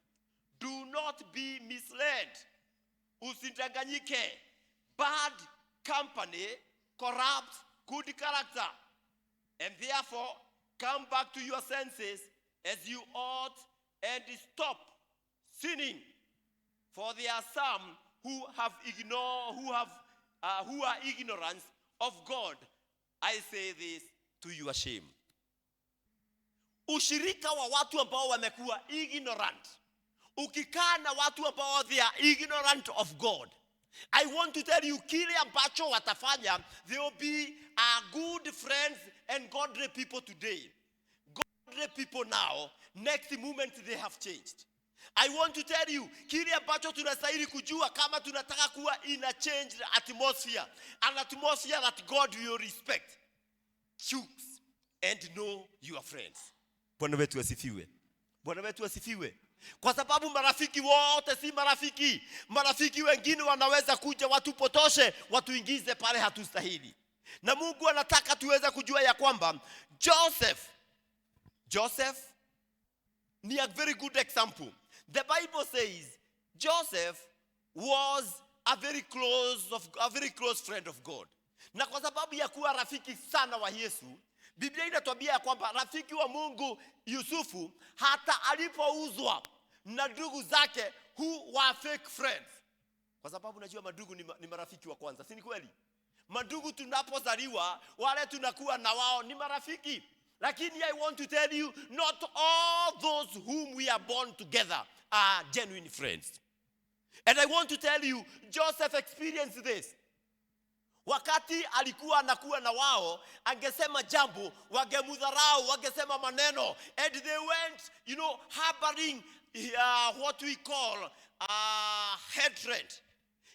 "Do not be misled." Usidanganyike. "Bad company corrupts good character. And therefore come back to your senses as you ought and stop sinning. For there are some who have ignore, who have who are ignorant of God. I say this to your shame." Ushirika wa watu ambao wamekuwa ignorant. Ukikaa na watu ambao they are ignorant of God, I want to tell you, kile ambacho watafanya, they will be a good friends and godly people today. Godly people now, next moment they have changed. I want to tell you, kile ambacho tunastahili kujua kama tunataka kuwa in a changed atmosphere, an atmosphere that God will respect, choose and know your friends. Bwana wetu asifiwe. Bwana wetu asifiwe. Kwa sababu marafiki wote si marafiki. Marafiki wengine wanaweza kuja watupotoshe, watuingize pale hatustahili. Na Mungu anataka tuweze kujua ya kwamba Joseph ni a very good example. The Bible says Joseph was a very close friend of God. Na kwa sababu ya kuwa rafiki sana wa Yesu, Biblia inatuambia ya kwamba rafiki wa Mungu Yusufu, hata alipouzwa na ndugu zake who were fake friends. Kwa sababu najua mandugu ni marafiki wa kwanza, si ni kweli? Mandugu tunapozaliwa, wale tunakuwa na wao ni marafiki. Lakini I want to tell you, not all those whom we are born together are genuine friends. And I want to tell you, Joseph experienced this. Wakati alikuwa anakuwa na wao, angesema jambo, wangemudharau, wangesema maneno. And they went harboring what we call hatred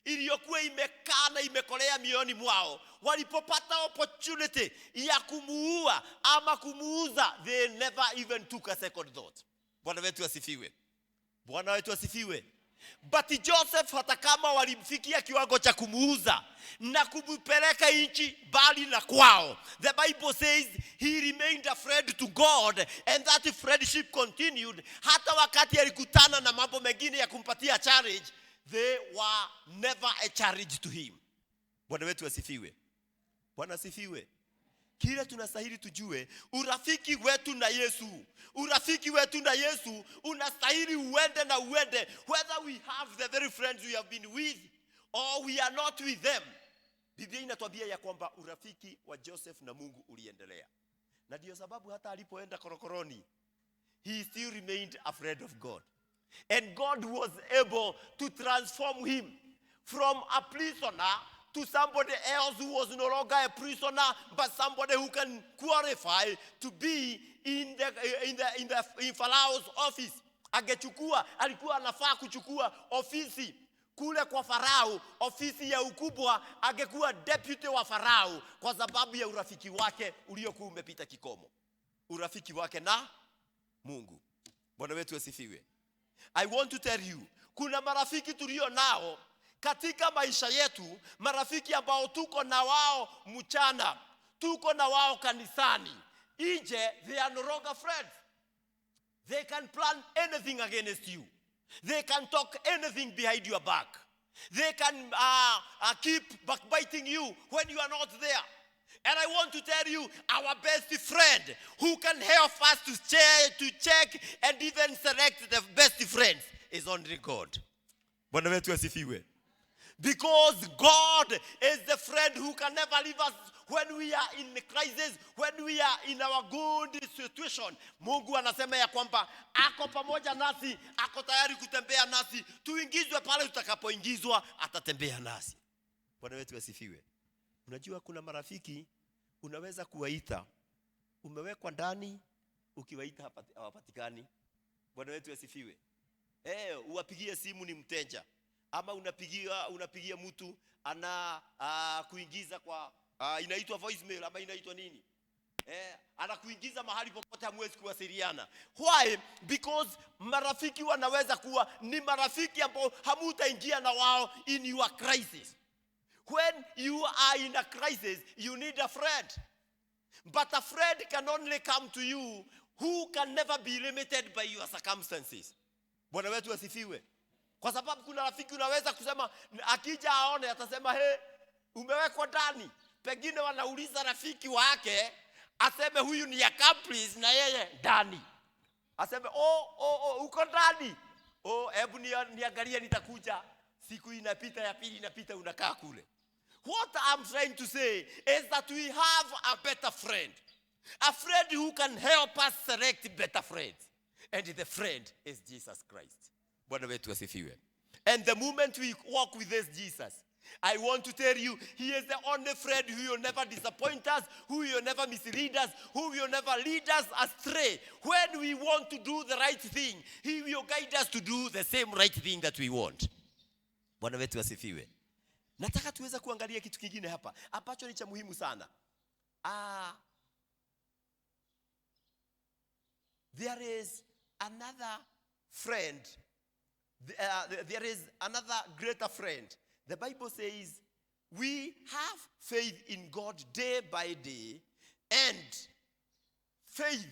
iliyokuwa imekaa na imekolea mioyoni mwao. Walipopata opportunity ya kumuua ama kumuuza, they never even took a second thought. Bwana wetu asifiwe. Bwana wetu asifiwe. But Joseph, hata kama walimfikia kiwango cha kumuuza na kumpeleka nchi mbali na kwao, the Bible says he remained a friend to God and that friendship continued. Hata wakati alikutana na mambo mengine ya kumpatia challenge, they were never a challenge to him. Bwana wetu asifiwe. Bwana asifiwe. Kile tunastahili tujue, urafiki wetu na Yesu, urafiki wetu na Yesu unastahili uende na uende, whether we have the very friends we have been with or we are not with them. Biblia inatuambia ya kwamba urafiki wa Joseph na Mungu uliendelea, na ndio sababu hata alipoenda korokoroni, he still remained a friend of God. And God was able to transform him from a prisoner to somebody else who was no longer a prisoner, but somebody who can qualify to be in Pharaoh's office. Angechukua, alikuwa anafaa kuchukua ofisi kule kwa Farao, ofisi ya ukubwa, angekuwa deputy wa Farao kwa sababu ya urafiki wake uliokuwa umepita kikomo, urafiki wake na Mungu. Bwana wetu asifiwe. I want to tell you, kuna marafiki tulio nao katika maisha yetu, marafiki ambao tuko na wao mchana, tuko na wao kanisani, nje they are no longer friends. They can plan anything against you. They can talk anything behind your back. They can keep backbiting you when you are not there. And I want to tell you, our best friend who can help us to check and even select the best friends is only God. Bwana wetu asifiwe. Because God is the friend who can never leave us when we are in crisis, when we are in our good situation. Mungu anasema ya kwamba ako pamoja nasi, ako tayari kutembea nasi. Tuingizwe pale tutakapoingizwa, atatembea nasi. Bwana wetu asifiwe. Unajua kuna marafiki Unaweza kuwaita, umewekwa ndani, ukiwaita hawapatikani. Bwana wetu asifiwe. Uwapigie simu ni mteja, ama unapigia mtu ana kuingiza kwa inaitwa voicemail ama inaitwa nini? Anakuingiza mahali popote, hamwezi kuwasiliana. Why? Because marafiki wanaweza kuwa ni marafiki ambao hamutaingia na wao in your crisis. When you are in a crisis, you need a friend. But a friend can only come to you who can never be limited by your circumstances. Bwana wetu asifiwe. Kwa sababu kuna rafiki unaweza kusema, akija aone atasema, "He, umewekwa ndani." Pengine wanauliza rafiki wake aseme huyu ni accomplice na yeye ndani. Aseme, Oh, uko ndani. Oh, hebu niangalie nitakuja." Siku inapita, ya pili inapita, unakaa kule. What I'm trying to say is that we have a better friend. A friend who can help us select better friends. And the friend is Jesus Christ. Bwana wetu asifiwe. And the moment we walk with this Jesus, I want to tell you, he is the only friend who will never disappoint us, who will never mislead us, who will never lead us astray. When we want to do the right thing, he will guide us to do the same right thing that we want. Bwana wetu asifiwe. Nataka tuweze kuangalia kitu kingine hapa ambacho ni cha muhimu sana. There is another friend. There is another greater friend. The Bible says we have faith in God day by day, and faith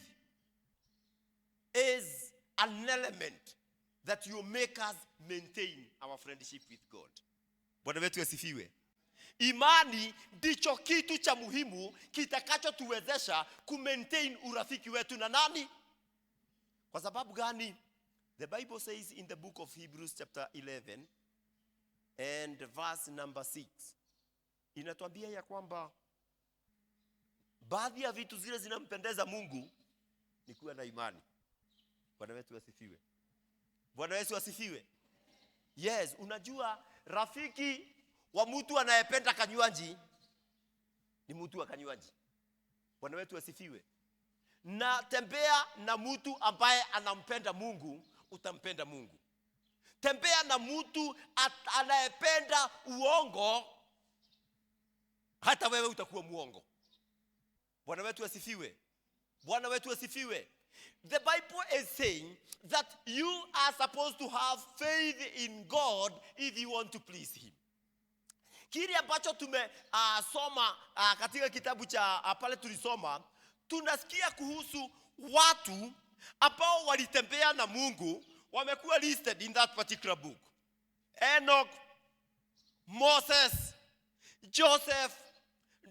is an element that will make us maintain our friendship with God. Bwana wetu asifiwe. Imani ndicho kitu cha muhimu kitakachotuwezesha kumaintain urafiki wetu na nani? Kwa sababu gani? The Bible says in the book of Hebrews chapter 11 and verse number 6. Inatuambia ya kwamba baadhi ya vitu zile zinampendeza Mungu ni kuwa na imani. Bwana wetu asifiwe. Bwana Yesu asifiwe. Yes, unajua rafiki wa mtu anayependa kanywaji ni mtu wa kanywaji. Bwana wetu asifiwe. Na tembea na mtu ambaye anampenda Mungu, utampenda Mungu. Tembea na mtu anayependa uongo, hata wewe utakuwa muongo. Bwana wetu asifiwe. Bwana wetu asifiwe. The Bible is saying that you are supposed to have faith in God if you want to please him. Kile ambacho tumesoma katika kitabu cha pale tulisoma, tunasikia kuhusu watu ambao walitembea na Mungu, wamekuwa listed in that particular book. Enoch, Moses, Joseph,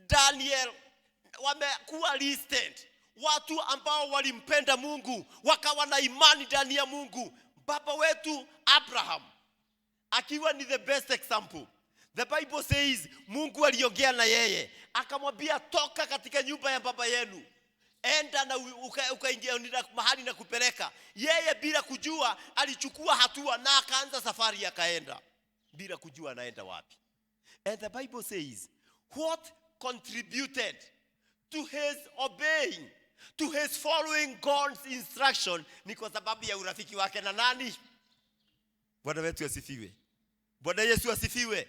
Daniel wamekuwa listed. Watu ambao walimpenda Mungu, wakawa na imani ndani ya Mungu. Baba wetu Abraham akiwa ni the best example. The Bible says Mungu aliongea na yeye, akamwambia toka katika nyumba ya baba yenu, enda na ukaingia mahali na kupeleka. Yeye bila kujua alichukua hatua na akaanza safari akaenda bila kujua anaenda wapi. And the Bible says what contributed to his obeying, to his following God's instruction ni kwa sababu ya urafiki wake na nani? Bwana wetu asifiwe. Bwana Yesu asifiwe.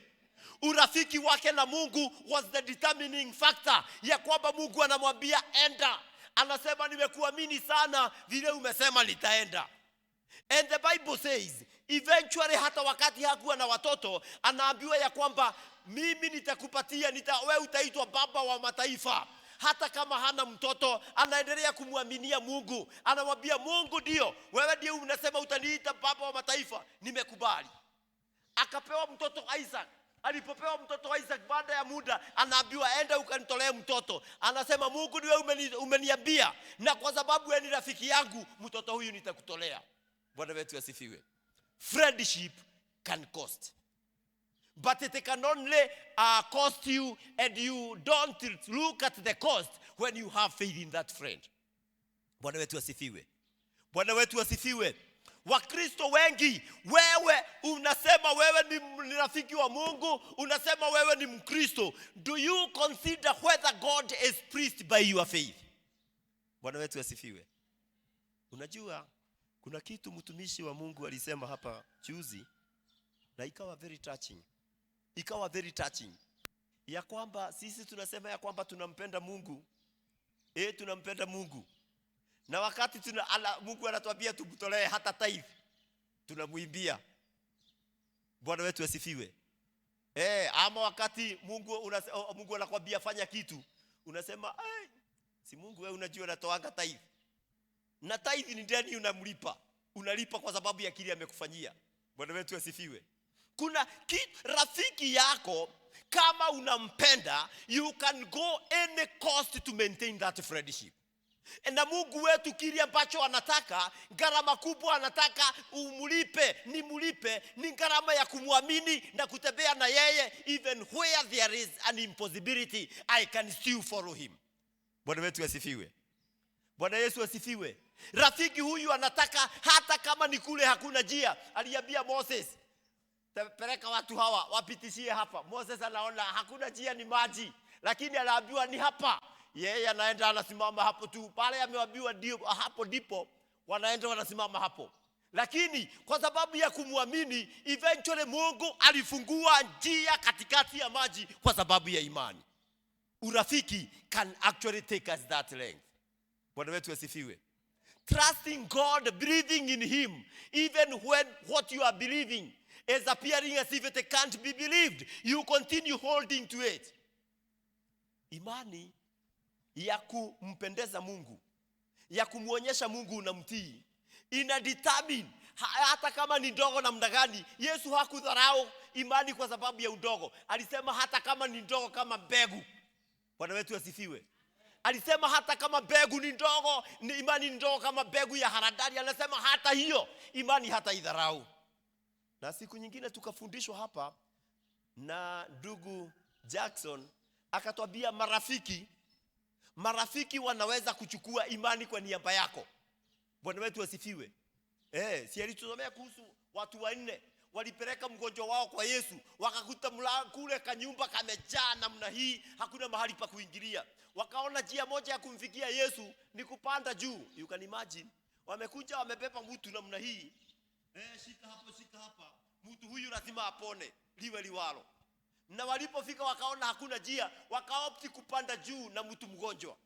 Urafiki wake na Mungu was the determining factor ya kwamba Mungu anamwambia enda. Anasema nimekuamini sana vile umesema nitaenda. And the Bible says eventually hata wakati hakuwa na watoto anaambiwa ya kwamba mimi nitakupatia, wewe utaitwa baba wa mataifa. Hata kama hana mtoto anaendelea kumwaminia Mungu. Anamwambia Mungu ndio, wewe ndiye unasema utaniita baba wa mataifa, nimekubali. Akapewa mtoto Isaac. Alipopewa mtoto Isaac baada ya muda anaambiwa enda ukanitolee mtoto. Anasema Mungu ndiye umeniambia, na kwa sababu wewe ni rafiki yangu mtoto huyu nitakutolea. Bwana wetu asifiwe. Friendship can cost. But it can only cost you, and you don't look at the cost when you have faith in that friend. Bwana wetu asifiwe. Bwana wetu asifiwe. Wakristo wengi, wewe unasema wewe ni rafiki wa Mungu, unasema wewe ni Mkristo. Do you consider whether God is pleased by your faith? Bwana wetu asifiwe. Unajua kuna kitu mtumishi wa Mungu alisema hapa juzi na ikawa very touching. Ikawa very touching. Ya kwamba sisi tunasema ya kwamba tunampenda Mungu. Tunampenda Mungu. Na wakati Mungu anatuambia tumtolee hata tithe, tunamuimbia. Bwana wetu asifiwe. Ama wakati Mungu anakuambia fanya kitu, unasema, "Ai, si Mungu wewe unajua natoanga tithe." Na tithe ni deni unamlipa. Unalipa kwa sababu ya kile amekufanyia. Bwana wetu asifiwe. Kuna rafiki yako kama unampenda, you can go any cost to maintain that friendship. Na Mungu wetu kile ambacho anataka, gharama kubwa anataka umulipe, ni mulipe, ni gharama ya kumwamini na kutembea na yeye. Even where there is an impossibility, I can still follow him. Bwana wetu asifiwe. Bwana Yesu asifiwe. Rafiki huyu anataka hata kama ni kule hakuna njia. Aliambia Moses, peleka watu hawa wapitishie hapa. Moses anaona hakuna njia, ni maji, lakini anaambiwa ni hapa. Yeye anaenda anasimama hapo tu. Pale ameambiwa ndio hapo ndipo wanaenda wanasimama hapo. Lakini kwa sababu ya kumwamini, eventually Mungu alifungua njia katikati ya maji kwa sababu ya imani. Urafiki can actually take us that length. Bwana wetu asifiwe. Trusting God, believing in him, even when what you are believing is appearing as if it can't be believed, you continue holding to it. Imani ya kumpendeza Mungu, ya kumuonyesha Mungu unamtii, ina determine hata kama ni ndogo namna gani. Yesu hakudharau imani kwa sababu ya udogo. Alisema hata kama ni ndogo kama mbegu. Bwana wetu asifiwe. Alisema hata kama mbegu ni ndogo, ni imani ni ndogo kama mbegu ya haradali, anasema hata hiyo imani hata idharau. Na siku nyingine tukafundishwa hapa na ndugu Jackson, akatwambia marafiki wanaweza kuchukua imani kwa niaba yako. Bwana wetu asifiwe. Si alitusomea kuhusu watu wanne walipeleka mgonjwa wao kwa Yesu, wakakuta kule kanyumba kamejaa namna hii, hakuna mahali pa kuingilia. Wakaona njia moja ya kumfikia Yesu ni kupanda juu. You can imagine. Wamekuja wamebeba mtu namna hii. Shika hapo, shika hapa. Mtu huyu lazima apone, liwe liwalo. Na walipofika wakaona hakuna njia, wakaopti kupanda juu na mtu mgonjwa.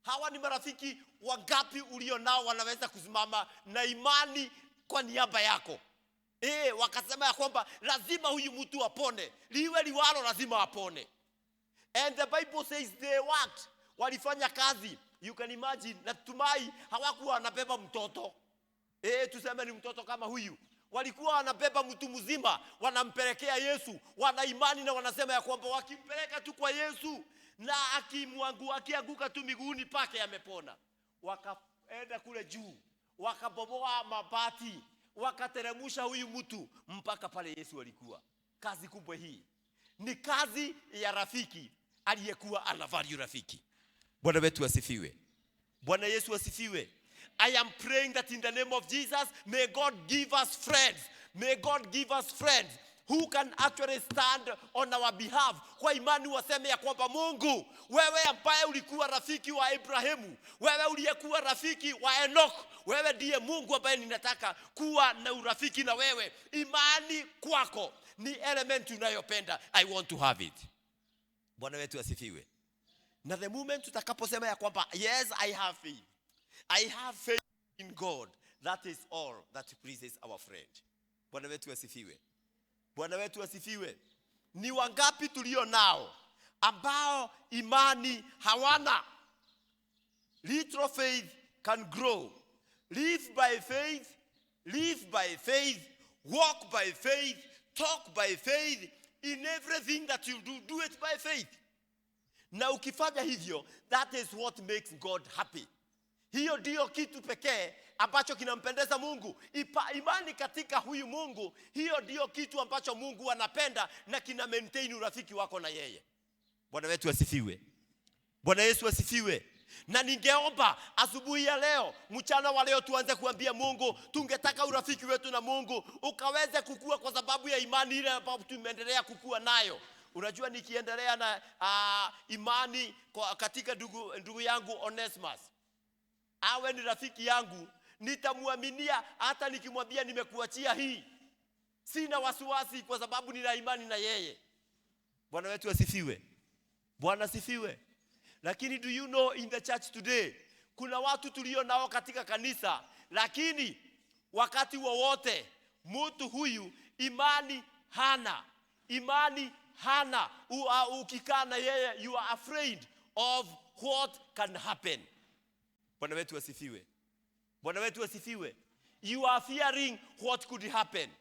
Hawa ni marafiki wangapi ulio nao wanaweza kusimama na imani kwa niaba yako? Wakasema ya kwamba lazima huyu mtu apone, liwe liwalo lazima apone. And the Bible says they worked. Walifanya kazi. You can imagine. Natumai hawakuwa wanabeba mtoto. Tuseme ni mtoto kama huyu. Walikuwa wanabeba mtu mzima, wanampelekea Yesu, wana imani na wanasema ya kwamba wakimpeleka tu kwa Yesu na akianguka tu miguuni pake amepona. Wakaenda kule juu, wakabomoa mabati, wakateremusha huyu mtu mpaka pale Yesu alikuwa. Kazi kubwa hii ni kazi ya rafiki aliyekuwa ana value rafiki. Bwana wetu asifiwe. Bwana Yesu asifiwe. I am praying that in the name of Jesus, may God give us friends. May God give us friends who can actually stand on our behalf. Kwa imani waseme ya kwamba Mungu, wewe ambaye ulikuwa rafiki wa Ibrahimu, wewe uliyekuwa rafiki wa Enoch, wewe ndiye Mungu ambaye ninataka kuwa na urafiki na wewe. Imani kwako ni element unayopenda. I want to have it. Bwana wetu asifiwe. Na the moment tutakaposema ya kwamba yes, I have faith. I have faith in God. That is all that pleases our friend. Bwana wetu asifiwe. Bwana wetu asifiwe. Ni wangapi tulio nao ambao imani hawana? Little faith can grow. Live by faith, live by faith, walk by faith, talk by faith. In everything that you do, do it by faith. Na ukifanya hivyo, that is what makes God happy. Hiyo ndiyo kitu pekee ambacho kinampendeza Mungu. Imani katika huyu Mungu, hiyo ndiyo kitu ambacho Mungu anapenda na kina maintain urafiki wako na yeye. Bwana wetu asifiwe. Bwana Yesu asifiwe. Na ningeomba asubuhi ya leo, mchana wa leo, tuanze kuambia Mungu, tungetaka urafiki wetu na Mungu ukaweze kukua kwa sababu ya imani ile ambayo tumeendelea kukua nayo. Unajua, nikiendelea na imani katika ndugu yangu Onesmus, awe ni rafiki yangu, nitamwaminia hata nikimwambia nimekuachia hii. Sina wasiwasi kwa sababu nina imani na yeye. Bwana wetu asifiwe. Bwana asifiwe. Lakini do you know in the church today, kuna watu tulio nao katika kanisa, lakini wakati wowote mtu huyu imani hana. Imani hana. Ukikaa na yeye, you are afraid of what can happen. Bwana wetu asifiwe. Bwana wetu asifiwe. You are fearing what could happen.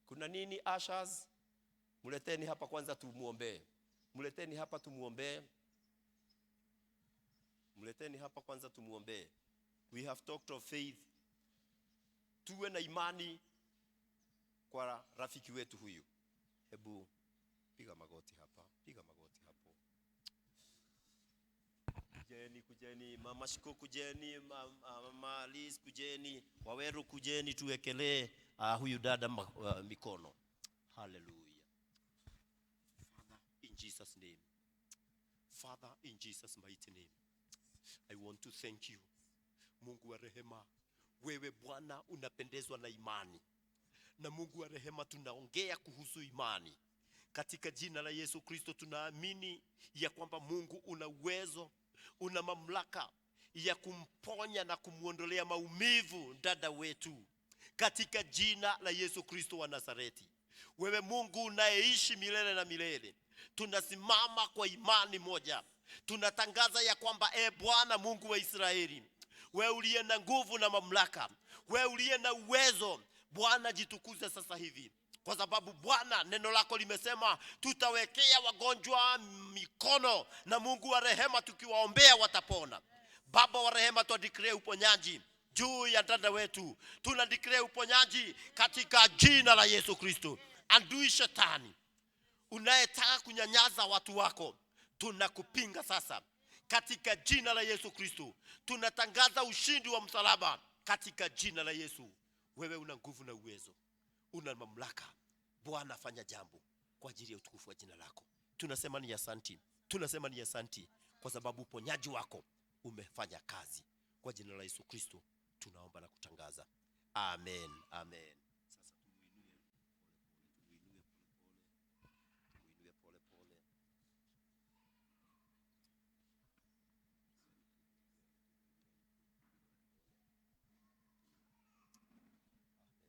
Kuna nini, ushers? Mleteni hapa kwanza tumuombee. Mleteni hapa tumuombee. Mleteni hapa kwanza tumuombee. We have talked of faith. Tuwe na imani kwa rafiki wetu huyu. Hebu piga magoti hapa. Piga magoti hapo. Kujeni, kujeni, Mama Shiko kujeni, Mama Liz kujeni, Waweru kujeni, tuwekelee huyu dada mikono. Hallelujah. Father, in Jesus' name. Father, in Jesus' mighty name. I want to thank you. Mungu wa rehema, wewe Bwana unapendezwa na imani. Na Mungu wa rehema, tunaongea kuhusu imani. Katika jina la Yesu Kristo tunaamini ya kwamba Mungu una uwezo, una mamlaka ya kumponya na kumuondolea maumivu dada wetu. Katika jina la Yesu Kristo wa Nazareti. Wewe Mungu unayeishi milele na milele, tunasimama kwa imani moja. Tunatangaza ya kwamba Bwana Mungu wa Israeli, wewe uliye na nguvu na mamlaka, wewe uliye na uwezo, Bwana jitukuze sasa hivi. Kwa sababu Bwana neno lako limesema tutawekea wagonjwa mikono na Mungu wa rehema tukiwaombea watapona. Baba wa rehema, twa declare uponyaji juu ya dada wetu. Tuna declare uponyaji katika jina la Yesu Kristo. Adui shetani unayetaka kunyanyaza watu wako, tunakupinga sasa katika jina la Yesu Kristo. Tunatangaza ushindi wa msalaba katika jina la Yesu. Wewe una nguvu na uwezo, una mamlaka. Bwana, fanya jambo kwa ajili ya utukufu wa jina lako. Tunasema ni asanti, tunasema ni asanti kwa sababu uponyaji wako umefanya kazi. Kwa jina la Yesu Kristo tunaomba na kutangaza. Amen, amen. Sasa tumuinue pole pole, tumuinue pole pole, tumuinue pole pole.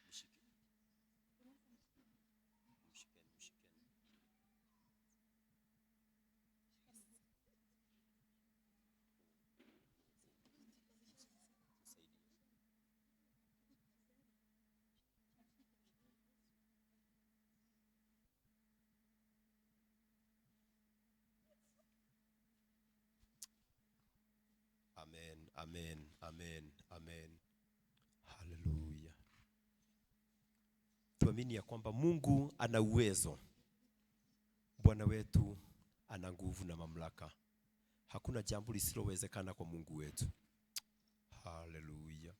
Mshike. Mshikeni, mshikeni. Tusaidie. Amen, amen, amen, amen. Hallelujah. Tuamini ya kwamba Mungu ana uwezo. Bwana wetu ana nguvu na mamlaka. Hakuna jambo lisilowezekana kwa Mungu wetu. Hallelujah.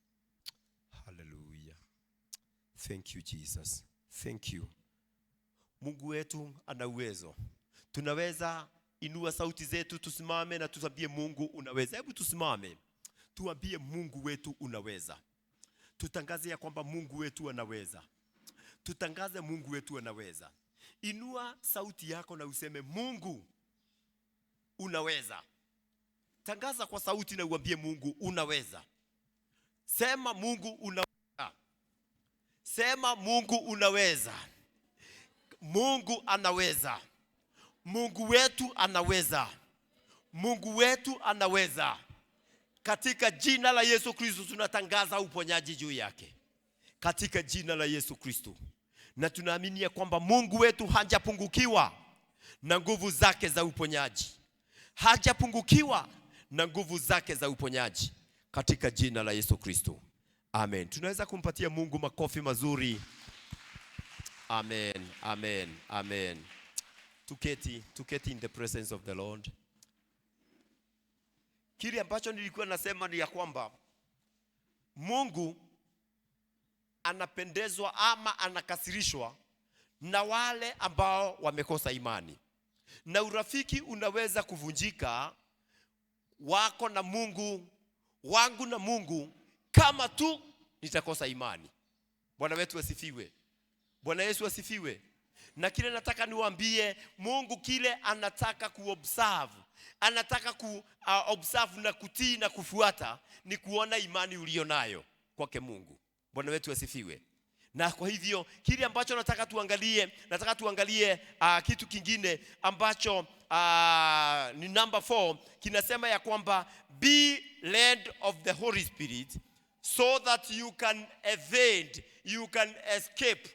Hallelujah. Thank you Jesus. Thank you. Mungu wetu ana uwezo. Tunaweza inua sauti zetu, tusimame na tuambie Mungu unaweza. Hebu tusimame. Tuambie Mungu wetu unaweza. Tutangaze ya kwamba Mungu wetu anaweza. Tutangaze Mungu wetu anaweza. Inua sauti yako na useme Mungu unaweza. Tangaza kwa sauti na uambie Mungu unaweza. Sema Mungu unaweza. Sema Mungu unaweza. Mungu anaweza. Mungu wetu anaweza. Mungu wetu anaweza. Katika jina la Yesu Kristo tunatangaza uponyaji juu yake. Katika jina la Yesu Kristo. Na tunaamini ya kwamba Mungu wetu hajapungukiwa na nguvu zake za uponyaji. Hajapungukiwa na nguvu zake za uponyaji. Katika jina la Yesu Kristo. Amen. Tunaweza kumpatia Mungu makofi mazuri. Amen, amen, amen. Tuketi, tuketi in the presence of the Lord. Kile ambacho nilikuwa nasema ni ya kwamba Mungu anapendezwa ama anakasirishwa na wale ambao wamekosa imani, na urafiki unaweza kuvunjika wako na Mungu, wangu na Mungu, kama tu nitakosa imani. Bwana wetu asifiwe. Bwana Yesu asifiwe. Na kile nataka niwaambie, Mungu kile anataka kuobserve, anataka ku observe na kutii na kufuata ni kuona imani ulio nayo kwake Mungu. Bwana wetu asifiwe. Na kwa hivyo kile ambacho nataka tuangalie kitu kingine ambacho ni number 4, kinasema ya kwamba be led of the Holy Spirit so that you can evade, you can escape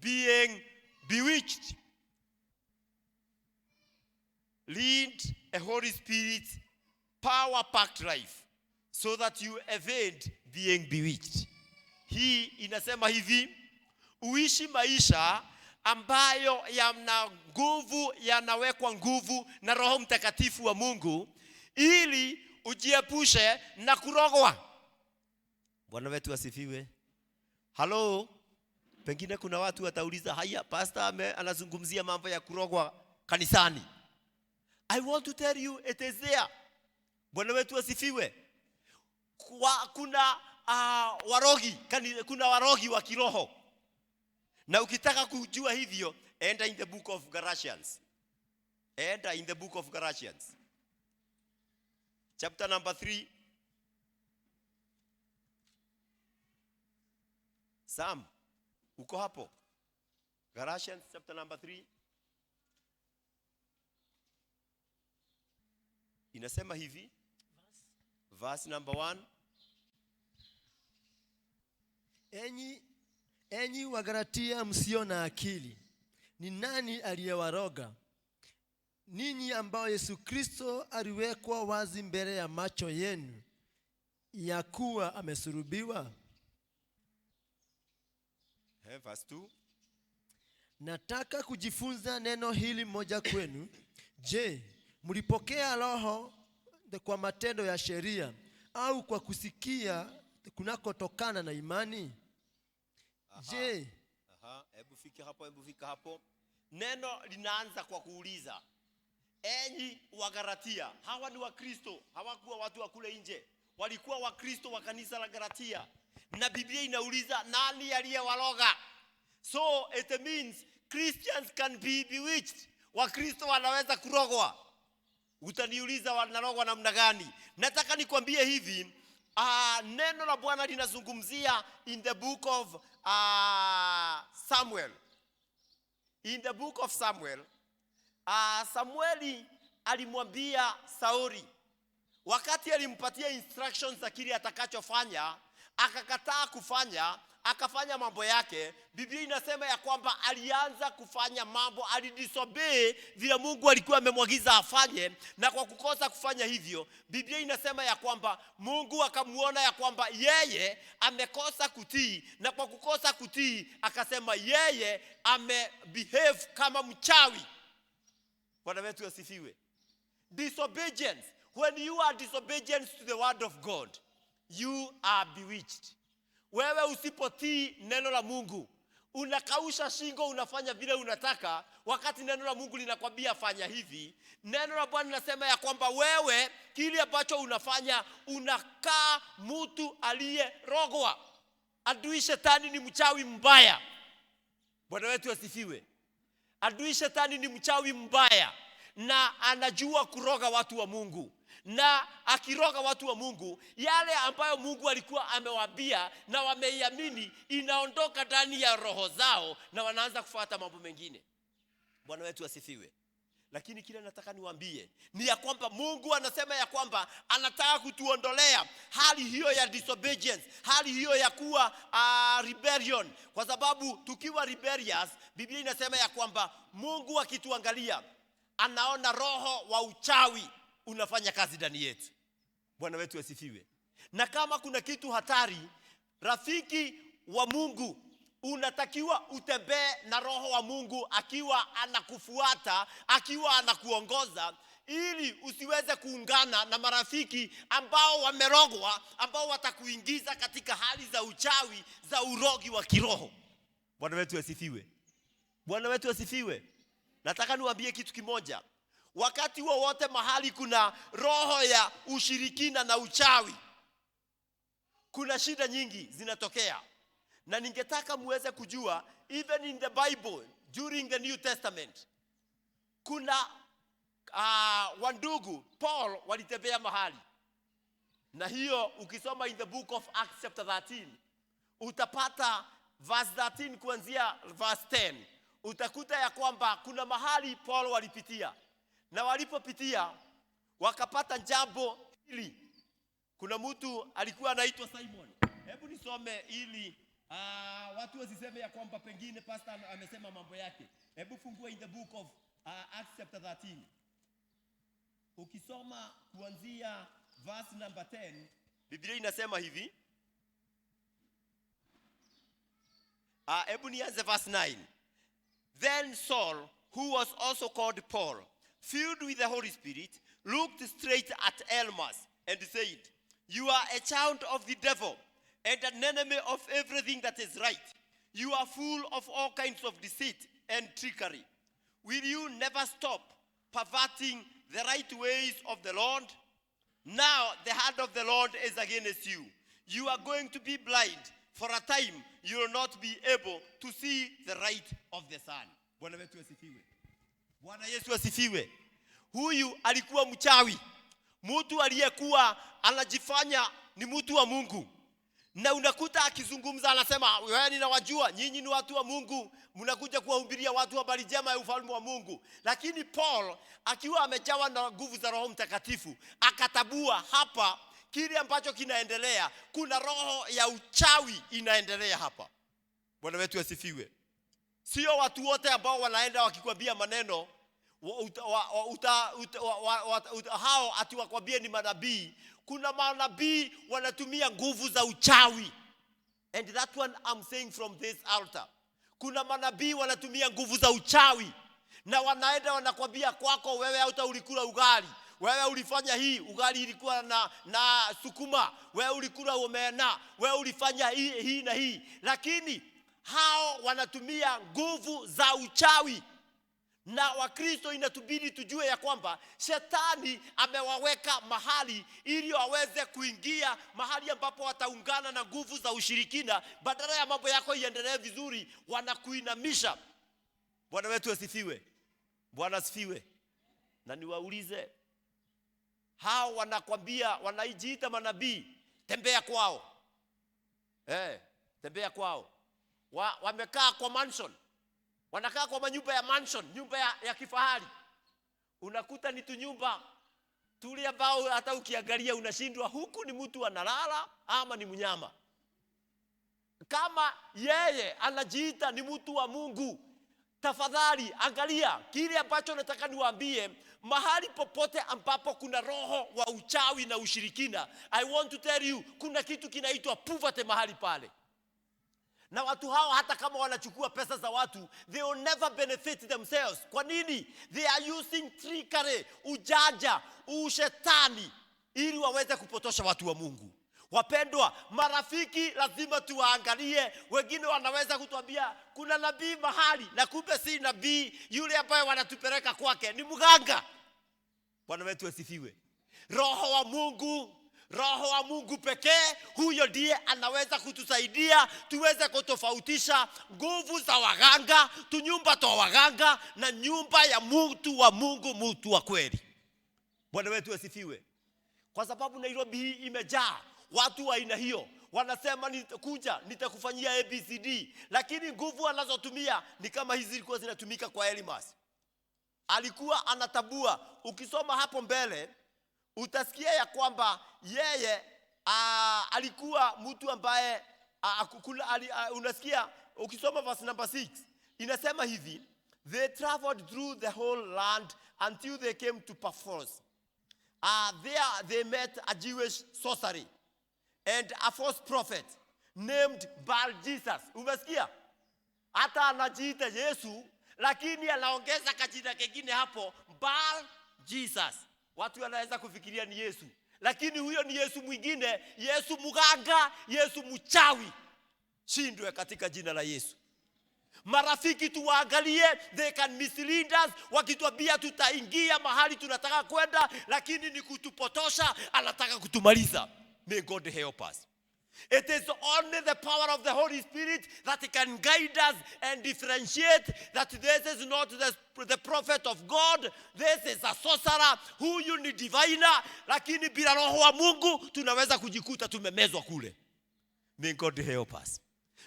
being bewitched. Lead a Holy Spirit power packed life so that you evade being bewitched. Hii inasema hivi: uishi maisha ambayo yana nguvu, yanawekwa nguvu na Roho Mtakatifu wa Mungu ili ujiepushe na kurogwa. Bwana wetu asifiwe. Halo, pengine kuna watu watauliza, "Haya, pastor anazungumzia mambo ya kurogwa kanisani." I want to tell you it is there. Bwana wetu asifiwe. Kuna warogi wa kiroho. Na ukitaka kujua hivyo, enda in the book of Galatians. Enda in the book of Galatians. Chapter number 3. Sam, uko hapo? Galatians chapter number 3. Inasema hivi, verse number 1. Enyi Wagalatia msio na akili, ni nani aliyewaroga ninyi, ambao Yesu Kristo aliwekwa wazi mbele ya macho yenu ya kuwa amesulubiwa? Verse 2. Nataka kujifunza neno hili moja kwenu. Je, mlipokea Roho kwa matendo ya sheria au kwa kusikia kunakotokana na imani? Je, Aha, hebu fika hapo, hebu fika hapo. Neno linaanza kwa kuuliza, enyi Wagalatia. Hawa ni Wakristo, hawakuwa watu wa kule nje, walikuwa Wakristo wa kanisa la Galatia, na Biblia inauliza, nani aliyewaroga? So it means Christians can be bewitched. Wakristo wanaweza kurogwa. Utaniuliza, wanarogwa namna gani? Nataka nikwambie hivi, neno la Bwana linazungumzia in the book of Samuel. In the book of Samuel, Samueli alimwambia Sauli wakati alimpatia instructions za kile atakachofanya, akakataa kufanya, akafanya mambo yake. Biblia inasema ya kwamba alianza kufanya mambo, alidisobey vile Mungu alikuwa amemwagiza afanye, na kwa kukosa kufanya hivyo, Biblia inasema ya kwamba Mungu akamuona ya kwamba yeye amekosa kutii, na kwa kukosa kutii akasema yeye amebehave kama mchawi. Bwana wetu asifiwe. Disobedience. When you are disobedient to the word of God, you are bewitched. Wewe usipotii neno la Mungu, unakausha shingo, unafanya vile unataka, wakati neno la Mungu linakwambia fanya hivi. Neno la Bwana linasema ya kwamba wewe kile ambacho unafanya unakaa mtu aliyerogwa. Adui shetani ni mchawi mbaya. Bwana wetu asifiwe. Adui shetani ni mchawi mbaya na anajua kuroga watu wa Mungu, na akiroga watu wa Mungu, yale ambayo Mungu alikuwa amewaambia na wameiamini inaondoka ndani ya roho zao na wanaanza kufuata mambo mengine. Bwana wetu asifiwe. Lakini kile nataka niwaambie ni ya kwamba Mungu anasema ya kwamba anataka kutuondolea hali hiyo ya disobedience, hali hiyo ya kuwa rebellion, kwa sababu tukiwa rebellious, Biblia inasema ya kwamba Mungu akituangalia anaona roho wa uchawi unafanya kazi ndani yetu. Bwana wetu asifiwe. Na kama kuna kitu hatari, rafiki wa Mungu Unatakiwa utembee na Roho wa Mungu akiwa anakufuata, akiwa anakuongoza, ili usiweze kuungana na marafiki ambao wamerogwa, ambao watakuingiza katika hali za uchawi, za urogi wa kiroho. Bwana wetu asifiwe. Bwana wetu asifiwe. Nataka niwaambie kitu kimoja. Wakati wowote mahali kuna roho ya ushirikina na uchawi, kuna shida nyingi zinatokea. Na ningetaka muweze kujua, even in the Bible during the New Testament, kuna wandugu Paul walitembea mahali, na hiyo ukisoma in the book of Acts chapter 13 utapata verse 13 kuanzia verse 10, utakuta ya kwamba kuna mahali Paul walipitia, na walipopitia wakapata jambo hili. Kuna mtu alikuwa anaitwa Simon. Hebu nisome ili watu wasiseme ya kwamba pengine pastor amesema mambo yake. Hebu fungua in the book of Acts chapter 13. Ukisoma kuanzia verse number 10, Biblia inasema hivi. Hebu nianze verse 9. Then Saul, who was also called Paul, filled with the Holy Spirit, looked straight at Elymas and said, "You are a child of the devil and an enemy of everything that is right. You are full of all kinds of deceit and trickery. Will you never stop perverting the right ways of the Lord? Now the hand of the Lord is against you. You are going to be blind. For a time you will not be able to see the light of the sun." Bwana wetu asifiwe. Bwana Yesu asifiwe. Huyu alikuwa mchawi, mtu aliyekuwa anajifanya ni mtu wa Mungu. Na unakuta akizungumza anasema, wewe ninawajua, nyinyi ni watu wa Mungu, mnakuja kuwahubiria watu habari njema ya ufalme wa Mungu. Lakini Paul akiwa amejawa na nguvu za Roho Mtakatifu akatabua hapa kile ambacho kinaendelea, kuna roho ya uchawi inaendelea hapa. Bwana wetu asifiwe. Sio watu wote ambao wanaenda wakikwambia maneno hao ati wakwambie ni manabii. Kuna manabii wanatumia nguvu za uchawi. And that one I'm saying from this altar. Kuna manabii wanatumia nguvu za uchawi na wanaenda wanakwambia kwako wewe hata ulikula ugali, wewe ulifanya hii, ugali ilikuwa na sukuma, wewe ulikula omena, wewe ulifanya hii, hii na hii. Lakini hao wanatumia nguvu za uchawi. Na Wakristo inatubidi tujue ya kwamba shetani amewaweka mahali ili waweze kuingia mahali ambapo wataungana na nguvu za ushirikina. Badala ya mambo yako iendelee vizuri, wanakuinamisha. Bwana wetu asifiwe. Bwana asifiwe. Na niwaulize, hao wanakwambia wanaijiita manabii, tembea kwao. Tembea kwao. Wamekaa kwa mansion. Wanakaa kwa manyumba ya mansion, nyumba ya kifahari. Unakuta ni tunyumba tuli ambao hata ukiangalia unashindwa huku ni mtu analala ama ni mnyama. Kama yeye anajiita ni mtu wa Mungu, tafadhali angalia kile ambacho nataka niwaambie. Mahali popote ambapo kuna roho wa uchawi na ushirikina, I want to tell you, kuna kitu kinaitwa poverty mahali pale. Na watu hao hata kama wanachukua pesa za watu, they will never benefit themselves. Kwa nini? They are using trickery, ujanja, ushetani ili waweze kupotosha watu wa Mungu. Wapendwa, marafiki lazima tuwaangalie. Wengine wanaweza kutuambia kuna nabii mahali, na kumbe si nabii yule ambaye wanatupeleka kwake, ni mganga. Bwana wetu asifiwe. Roho wa Mungu, Roho wa Mungu pekee, huyo ndiye anaweza kutusaidia tuweze kutofautisha nguvu za waganga, tunyumba twa waganga na nyumba ya mtu wa Mungu, mtu wa kweli. Bwana wetu asifiwe. Kwa sababu Nairobi hii imejaa watu wa aina hiyo. Wanasema nitakuja, nitakufanyia ABCD, lakini nguvu wanazotumia ni kama hizi zilikuwa zinatumika kwa Elymas. Alikuwa anatabua. Ukisoma hapo mbele utasikia ya kwamba yeye alikuwa mtu ambaye unasikia ukisoma verse number 6 inasema hivi, they traveled through the whole land until they came to Paphos. There they met a Jewish sorcerer and a false prophet named Baal Jesus. Umesikia? Hata anajiita Yesu, lakini anaongeza kajina kengine hapo, Baal Jesus. Watu wanaweza kufikiria ni Yesu, lakini huyo ni Yesu mwingine, Yesu mganga, Yesu mchawi. Shindwe katika jina la Yesu. Marafiki tuwaangalie, they can mislead us, wakituambia tutaingia mahali tunataka kwenda, lakini ni kutupotosha, anataka kutumaliza. May God help us. It is only the power of the Holy Spirit that can guide us and differentiate that this is not the prophet of God, this is a sorcerer, huyu ni diviner, lakini bila roho wa Mungu tunaweza kujikuta tumemezwa kule. May God help us.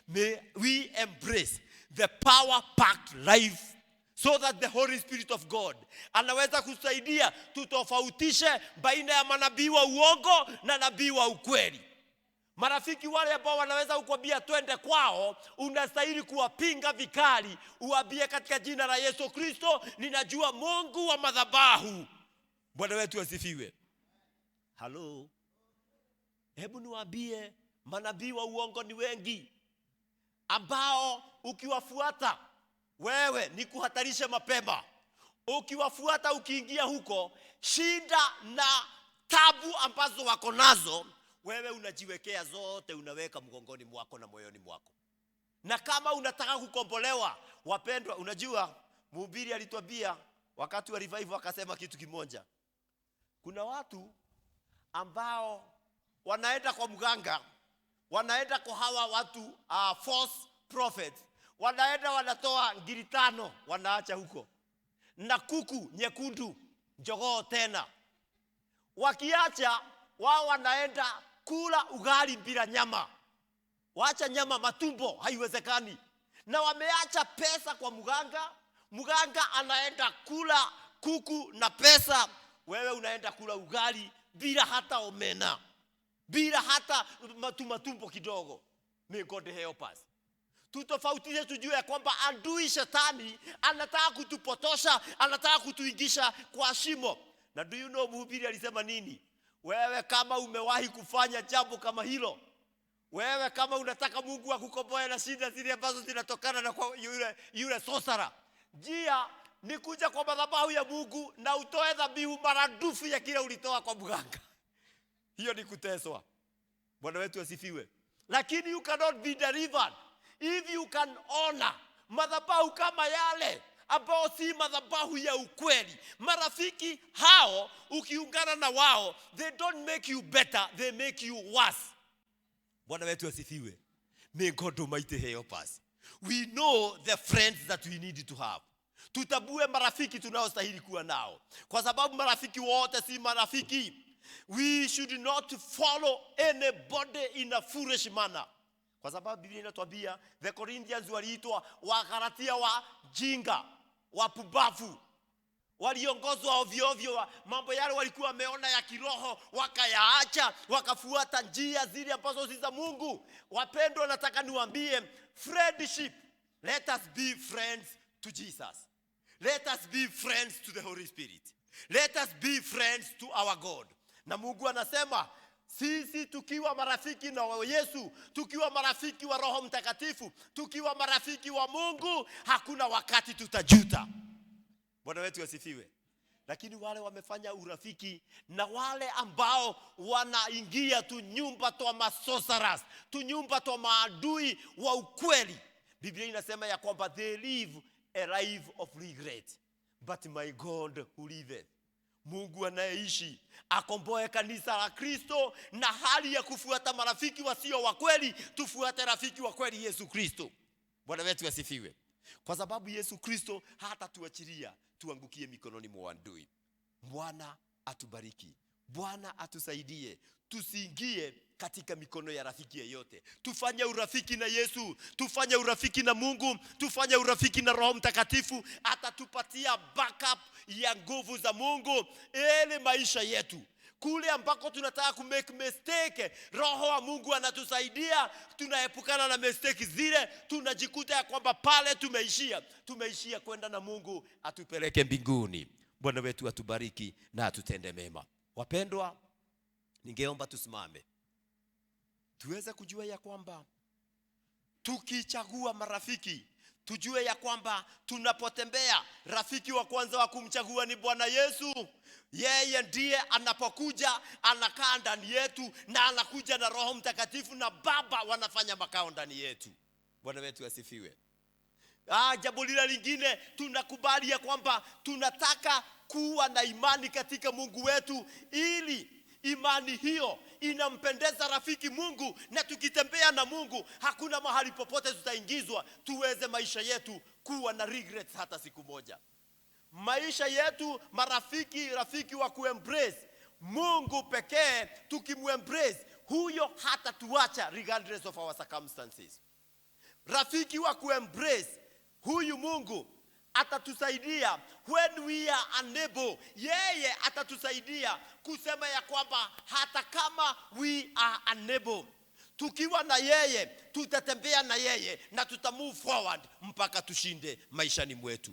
May we embrace the power-packed life so that the Holy Spirit of God anaweza kusaidia tutofautishe baina ya manabii wa uongo na nabii wa ukweli. Marafiki wale ambao wanaweza kukwambia twende kwao, unastahili kuwapinga vikali, uambie katika jina la Yesu Kristo, ninajua Mungu wa madhabahu. Bwana wetu asifiwe. Halo, hebu niwaambie, manabii wa uongo ni wengi ambao ukiwafuata wewe ni kuhatarisha mapema. Ukiwafuata ukiingia huko, shida na tabu ambazo wako nazo, wewe unajiwekea zote, unaweka mgongoni mwako na moyoni mwako. Na kama unataka kukombolewa, wapendwa, unajua mhubiri alituambia wakati wa revival akasema kitu kimoja. Kuna watu ambao wanaenda kwa mganga, wanaenda kwa hawa watu false prophets, wanaenda wanatoa ngiri 5 wanaacha huko, na kuku nyekundu, jogoo tena. Wakiacha wao wanaenda kula ugali bila nyama, waacha nyama matumbo, haiwezekani. Na wameacha pesa kwa mganga, mganga anaenda kula kuku na pesa, wewe unaenda kula ugali bila hata omena, bila hata matumbo kidogo. May God help us. Tutofautishe, tujue ya kwamba adui shetani anataka kutupotosha, anataka kutuingisha kwa shimo. Na do you know mhubiri alisema nini? Wewe kama umewahi kufanya jambo kama hilo, wewe kama unataka Mungu akukomboe na shida zile ambazo zinatokana na kwa yule sorcerer, njia ni kuja kwa madhabahu ya Mungu na utoe dhabihu maradufu ya kile ulitoa kwa mganga. Hiyo ni kuteswa. Bwana wetu asifiwe. Lakini you cannot be delivered if you can honor madhabahu kama yale ambao si madhabahu ya ukweli. Marafiki hao ukiungana na wao, they don't make you better, they make you worse. Bwana wetu asifiwe. May God Almighty help us. We know the friends that we need to have. Tutabue marafiki tunaostahili kuwa nao, kwa sababu marafiki wote si marafiki. We should not follow anybody in a foolish manner. Kwa sababu Biblia inatuambia the Corinthians waliitwa Wagalatia wa jinga, wapumbavu. Waliongozwa ovyo ovyo, mambo yale walikuwa wameona ya kiroho wakayaacha, wakafuata njia zile ambazo si za Mungu. Wapendwa, nataka niwaambie, friendship, let us be friends to Jesus. Let us be friends to the Holy Spirit. Let us be friends to our God. Na Mungu anasema sisi tukiwa marafiki na Yesu, tukiwa marafiki wa Roho Mtakatifu, tukiwa marafiki wa Mungu, hakuna wakati tutajuta. Bwana wetu asifiwe. Lakini wale wamefanya urafiki na wale ambao wanaingia tu nyumba twa masorcerers, tu nyumba twa maadui wa ukweli, Biblia inasema ya kwamba they live a life of regret. But my God who liveth, Mungu anayeishi, akomboe kanisa la Kristo na hali ya kufuata marafiki wasio wa kweli, tufuate rafiki wa kweli Yesu Kristo. Bwana wetu asifiwe. Kwa sababu Yesu Kristo hatatuachilia tuangukie mikononi mwa adui. Bwana atubariki. Bwana atusaidie. Tusiingie katika mikono ya rafiki yeyote. Tufanye urafiki na Yesu, tufanye urafiki na Mungu, tufanye urafiki na Roho Mtakatifu. Atatupatia backup ya nguvu za Mungu ili maisha yetu kule ambako tunataka ku make mistake, Roho wa Mungu anatusaidia, tunaepukana na mistake zile, tunajikuta ya kwamba pale tumeishia kwenda na Mungu atupeleke mbinguni. Bwana wetu atubariki na atutende mema. Wapendwa, ningeomba tusimame tuweze kujua ya kwamba tukichagua marafiki, Tujue ya kwamba tunapotembea, rafiki wa kwanza wa kumchagua ni Bwana Yesu. Yeye ndiye anapokuja anakaa ndani yetu, na anakuja na Roho Mtakatifu na Baba wanafanya makao ndani yetu. Bwana wetu asifiwe. Jambo lile lingine, tunakubali ya kwamba tunataka kuwa na imani katika Mungu wetu, ili imani hiyo inampendeza rafiki Mungu, na tukitembea na Mungu hakuna mahali popote tutaingizwa tuweze maisha yetu kuwa na regrets hata siku moja. Maisha yetu marafiki, rafiki wa kuembrace Mungu pekee, tukimuembrace huyo hatatuacha regardless of our circumstances. Rafiki wa kuembrace huyu Mungu atatusaidia when we are unable. Yeye atatusaidia kusema ya kwamba hata kama we are unable, tukiwa na yeye tutatembea na yeye na tuta move forward mpaka tushinde maishani mwetu.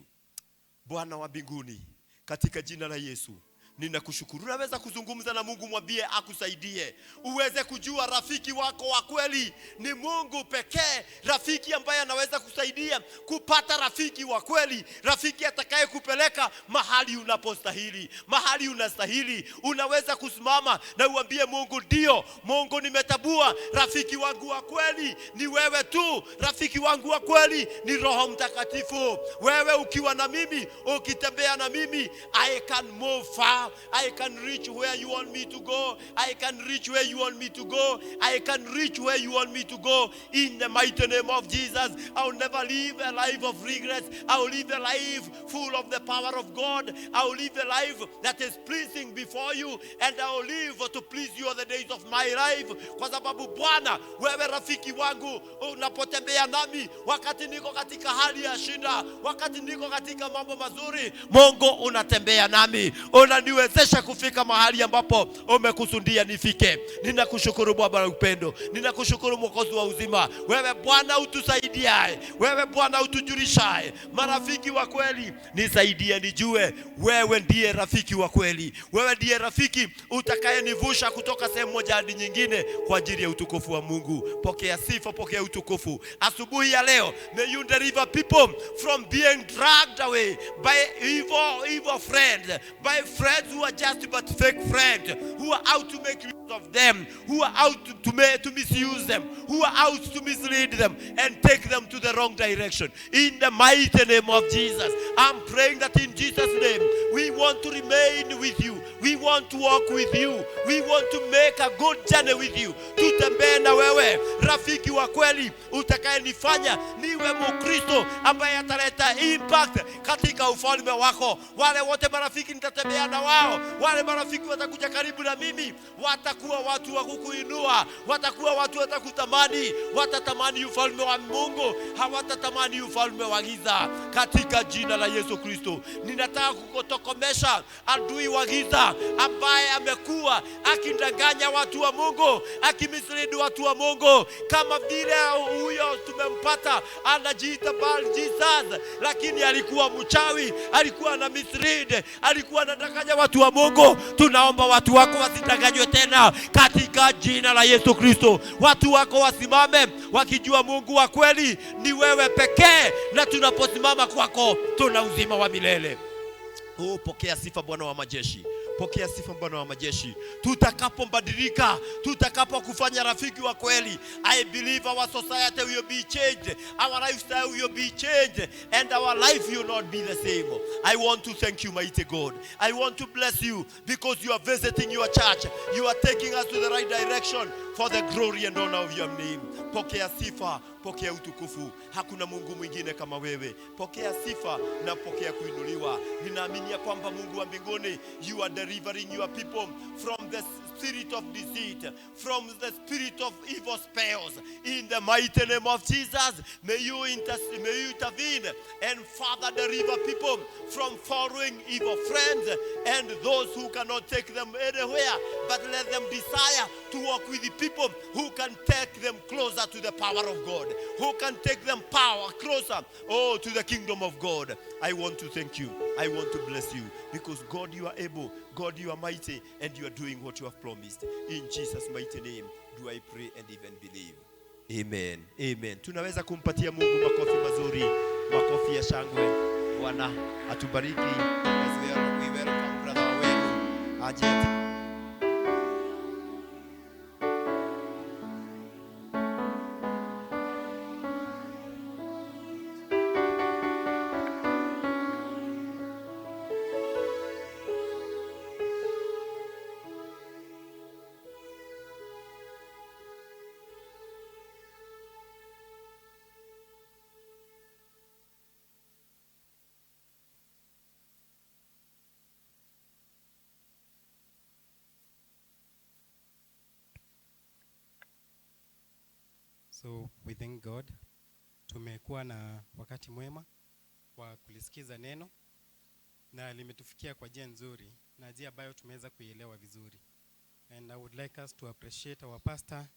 Bwana wa mbinguni, katika jina la Yesu ninakushukuru. Unaweza kuzungumza na Mungu, mwambie akusaidie uweze kujua rafiki wako wa kweli ni Mungu pekee, rafiki ambaye anaweza kusaidia kupata rafiki wa kweli, rafiki atakaye kupeleka mahali unapostahili, mahali unastahili. Unaweza kusimama na uambie Mungu, ndio Mungu, nimetabua rafiki wangu wa kweli ni wewe tu, rafiki wangu wa kweli ni Roho Mtakatifu. Wewe ukiwa na mimi, ukitembea na mimi, I can move far. I can reach where you want me to go. I can reach where you want me to go. I can reach where you want me to go. In the mighty name of Jesus, I will never live a life of regrets. I will live a life full of the power of God. I will live a life that is pleasing before you, and I will live to please you all the days of my life. Kwa sababu Bwana, wewe rafiki wangu, unapotembea nami wakati niko katika hali ya shida, wakati niko katika mambo mazuri, Mungu unatembea nami, unaniwezesha kufika mahali ambapo umekusudia nifike. Ninakushukuru Baba wa upendo, ninakushukuru Mwokozi wa uzima. Wewe Bwana utusaidiaye, wewe Bwana utujulishaye marafiki wa kweli, nisaidie nijue wewe ndiye rafiki wa kweli, wewe ndiye rafiki utakayenivusha kutoka sehemu moja hadi nyingine kwa ajili ya utukufu wa Mungu. Pokea sifa, pokea utukufu asubuhi ya leo. May you deliver people from being dragged away by evil friends, by friends who are just but fake friends, who are out to make use of them, who are out to misuse them, who are out to mislead them and take them to the wrong direction. In the mighty name of Jesus, I'm praying that in Jesus' name, we want to remain with you. We want to walk with you. We want to make a good journey with you. Tutembee na wewe, rafiki wa kweli, utakayenifanya niwe Mkristo ambaye ataleta impact katika ufalme wako. Wale wote marafiki nitatembea na wao, wale marafiki watakuja karibu na mimi, watakuwa watu wa kukuinua, watakuwa watu watakutamani, watatamani ufalme wa Mungu, hawatatamani ufalme wa giza. Katika jina la Yesu Kristo, ninataka kukutokomesha adui wa giza ambaye amekuwa akidanganya watu wa Mungu, akimislead watu wa Mungu, kama vile huyo tumempata anajiita Baal Jesus, lakini alikuwa mchawi, alikuwa na mislead, alikuwa anadanganya watu wa Mungu. Tunaomba watu wako wasidanganywe tena katika jina la Yesu Kristo. Watu wako wasimame wakijua Mungu wa kweli ni wewe pekee, na tunaposimama kwako tuna uzima wa milele. Oh, pokea sifa Bwana wa majeshi. Pokea sifa Bwana wa majeshi. Tutakapobadilika, tutakapokufanya rafiki wa kweli, I believe our society will be changed, our lifestyle will be changed, and our life will not be the same. I want to thank you, mighty God. I want to bless you because you are visiting your church. You are taking us to the right direction for the glory and honor of your name. Pokea sifa, pokea utukufu. Hakuna Mungu mwingine kama wewe. Pokea sifa na pokea kuinuliwa. Ninaamini ya kwamba Mungu wa mbinguni, you are delivering your people from the spirit of deceit, from the spirit of evil spells. In the mighty name of Jesus, may you intervene and further deliver people from following evil friends and those who cannot take them anywhere, but let them desire to walk with the people who can take them closer to the power of God, who can take them power closer, oh, to the kingdom of God. I want to thank you. I want to bless you because God, you are able. God, you are mighty, and you are doing what you have promised. In Jesus' mighty name, do I pray and even believe. Amen. Amen. Tunaweza kumpatia Mungu makofi mazuri, makofi ya shangwe. Bwana atubariki. As we welcome brother Waweru aje. So we thank God. Tumekuwa na wakati mwema wa kulisikiza neno na limetufikia kwa njia nzuri na njia ambayo tumeweza kuielewa vizuri. And I would like us to appreciate our pastor.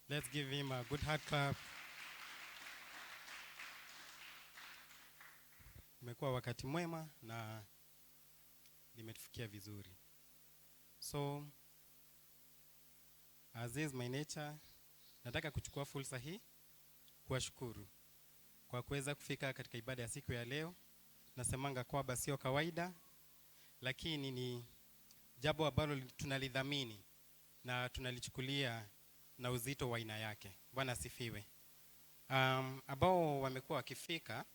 Let's give him a good hand clap. Umekuwa wakati mwema na limetufikia vizuri. So as is my nature, nataka kuchukua fursa hii kuwashukuru kwa kuweza kufika katika ibada ya siku ya leo. Nasemanga kwamba sio kawaida, lakini ni jambo ambalo tunalidhamini na tunalichukulia na uzito wa aina yake. Bwana asifiwe. Ambao wamekuwa wakifika,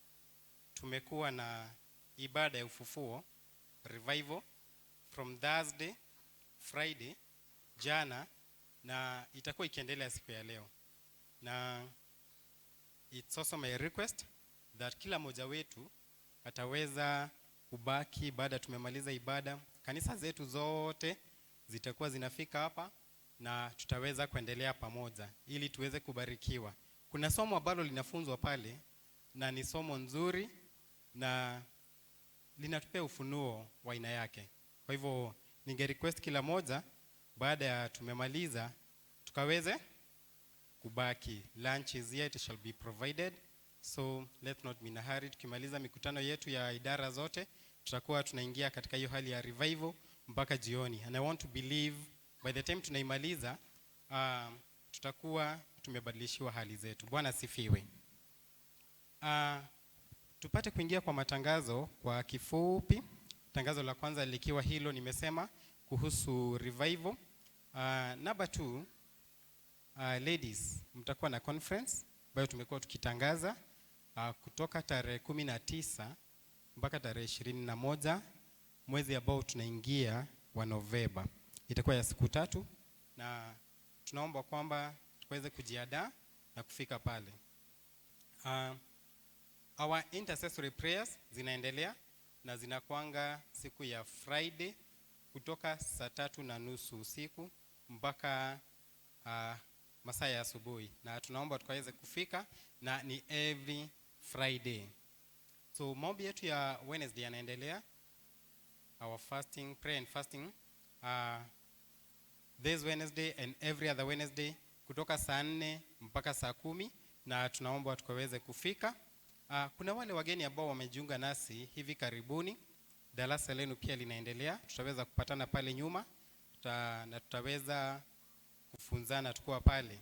tumekuwa na ibada ya ufufuo, revival, from Thursday, Friday, jana, na itakuwa ikiendelea siku ya leo. Na it's also my request that kila mmoja wetu ataweza kubaki baada tumemaliza ibada. Kanisa zetu zote zitakuwa zinafika hapa na tutaweza kuendelea pamoja ili tuweze kubarikiwa. Kuna somo ambalo linafunzwa pale na ni somo nzuri na linatupea ufunuo wa aina yake. Kwa hivyo ninge request kila moja baada ya tumemaliza tukaweze kubaki. Lunch is here, it shall be provided. So let's not be in a hurry. Tukimaliza mikutano yetu ya idara zote tutakuwa tunaingia katika hiyo hali ya revival mpaka jioni. And I want to believe by the time tunaimaliza tutakuwa tumebadilishiwa hali zetu. Bwana asifiwe. Tupate kuingia kwa matangazo kwa kifupi. Tangazo la kwanza likiwa hilo nimesema kuhusu revival. Number 2, ladies, mtakuwa na conference ambayo tumekuwa tukitangaza kutoka tarehe 19 mpaka tarehe 21 mwezi ambao tunaingia wa Novemba. Itakuwa ya siku 3 na tunaomba kwamba tuweze kujiandaa na kufika pale. Our intercessory prayers zinaendelea na zinakuanga siku ya Friday kutoka saa 3:30 usiku mpaka masaa ya asubuhi, na tunaomba tukaweze kufika na ni every Friday. So maombi yetu ya Wednesday yanaendelea, our fasting, prayer and fasting, this Wednesday and every other Wednesday kutoka saa 4 mpaka saa 10, na tunaomba tukaweze kufika. Kuna wale wageni ambao wamejiunga nasi hivi karibuni, darasa lenu pia linaendelea, tutaweza kupatana pale nyuma na tutaweza kufunzana tukiwa pale.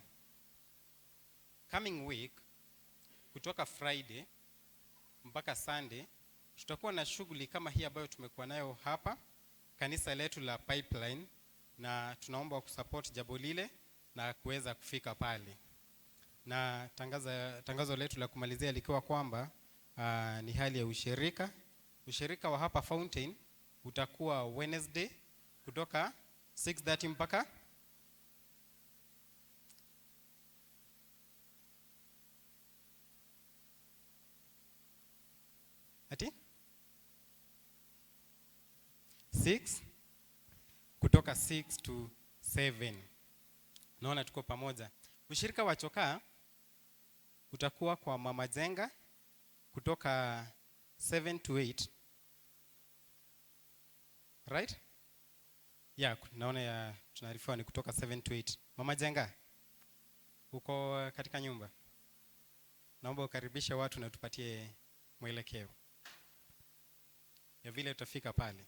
Coming week kutoka Friday mpaka Sunday tutakuwa na shughuli kama hii ambayo tumekuwa nayo hapa kanisa letu la Pipeline, na tunaomba kusupport jambo lile na kuweza kufika pale. Na tangazo letu la kumalizia likiwa kwamba ni hali ya ushirika. Ushirika wa hapa Fountain utakuwa Wednesday kutoka 6:30 mpaka ati 6, kutoka 6 to 7. Naona tuko pamoja. Ushirika wa Chokaa utakuwa kwa Mama Jenga kutoka 7 to 8. Right? Yeah, naona ya tunaarifiwa ni kutoka 7 to 8. Mama Jenga, uko katika nyumba? Naomba ukaribishe watu na tupatie mwelekeo ya vile tutafika pale.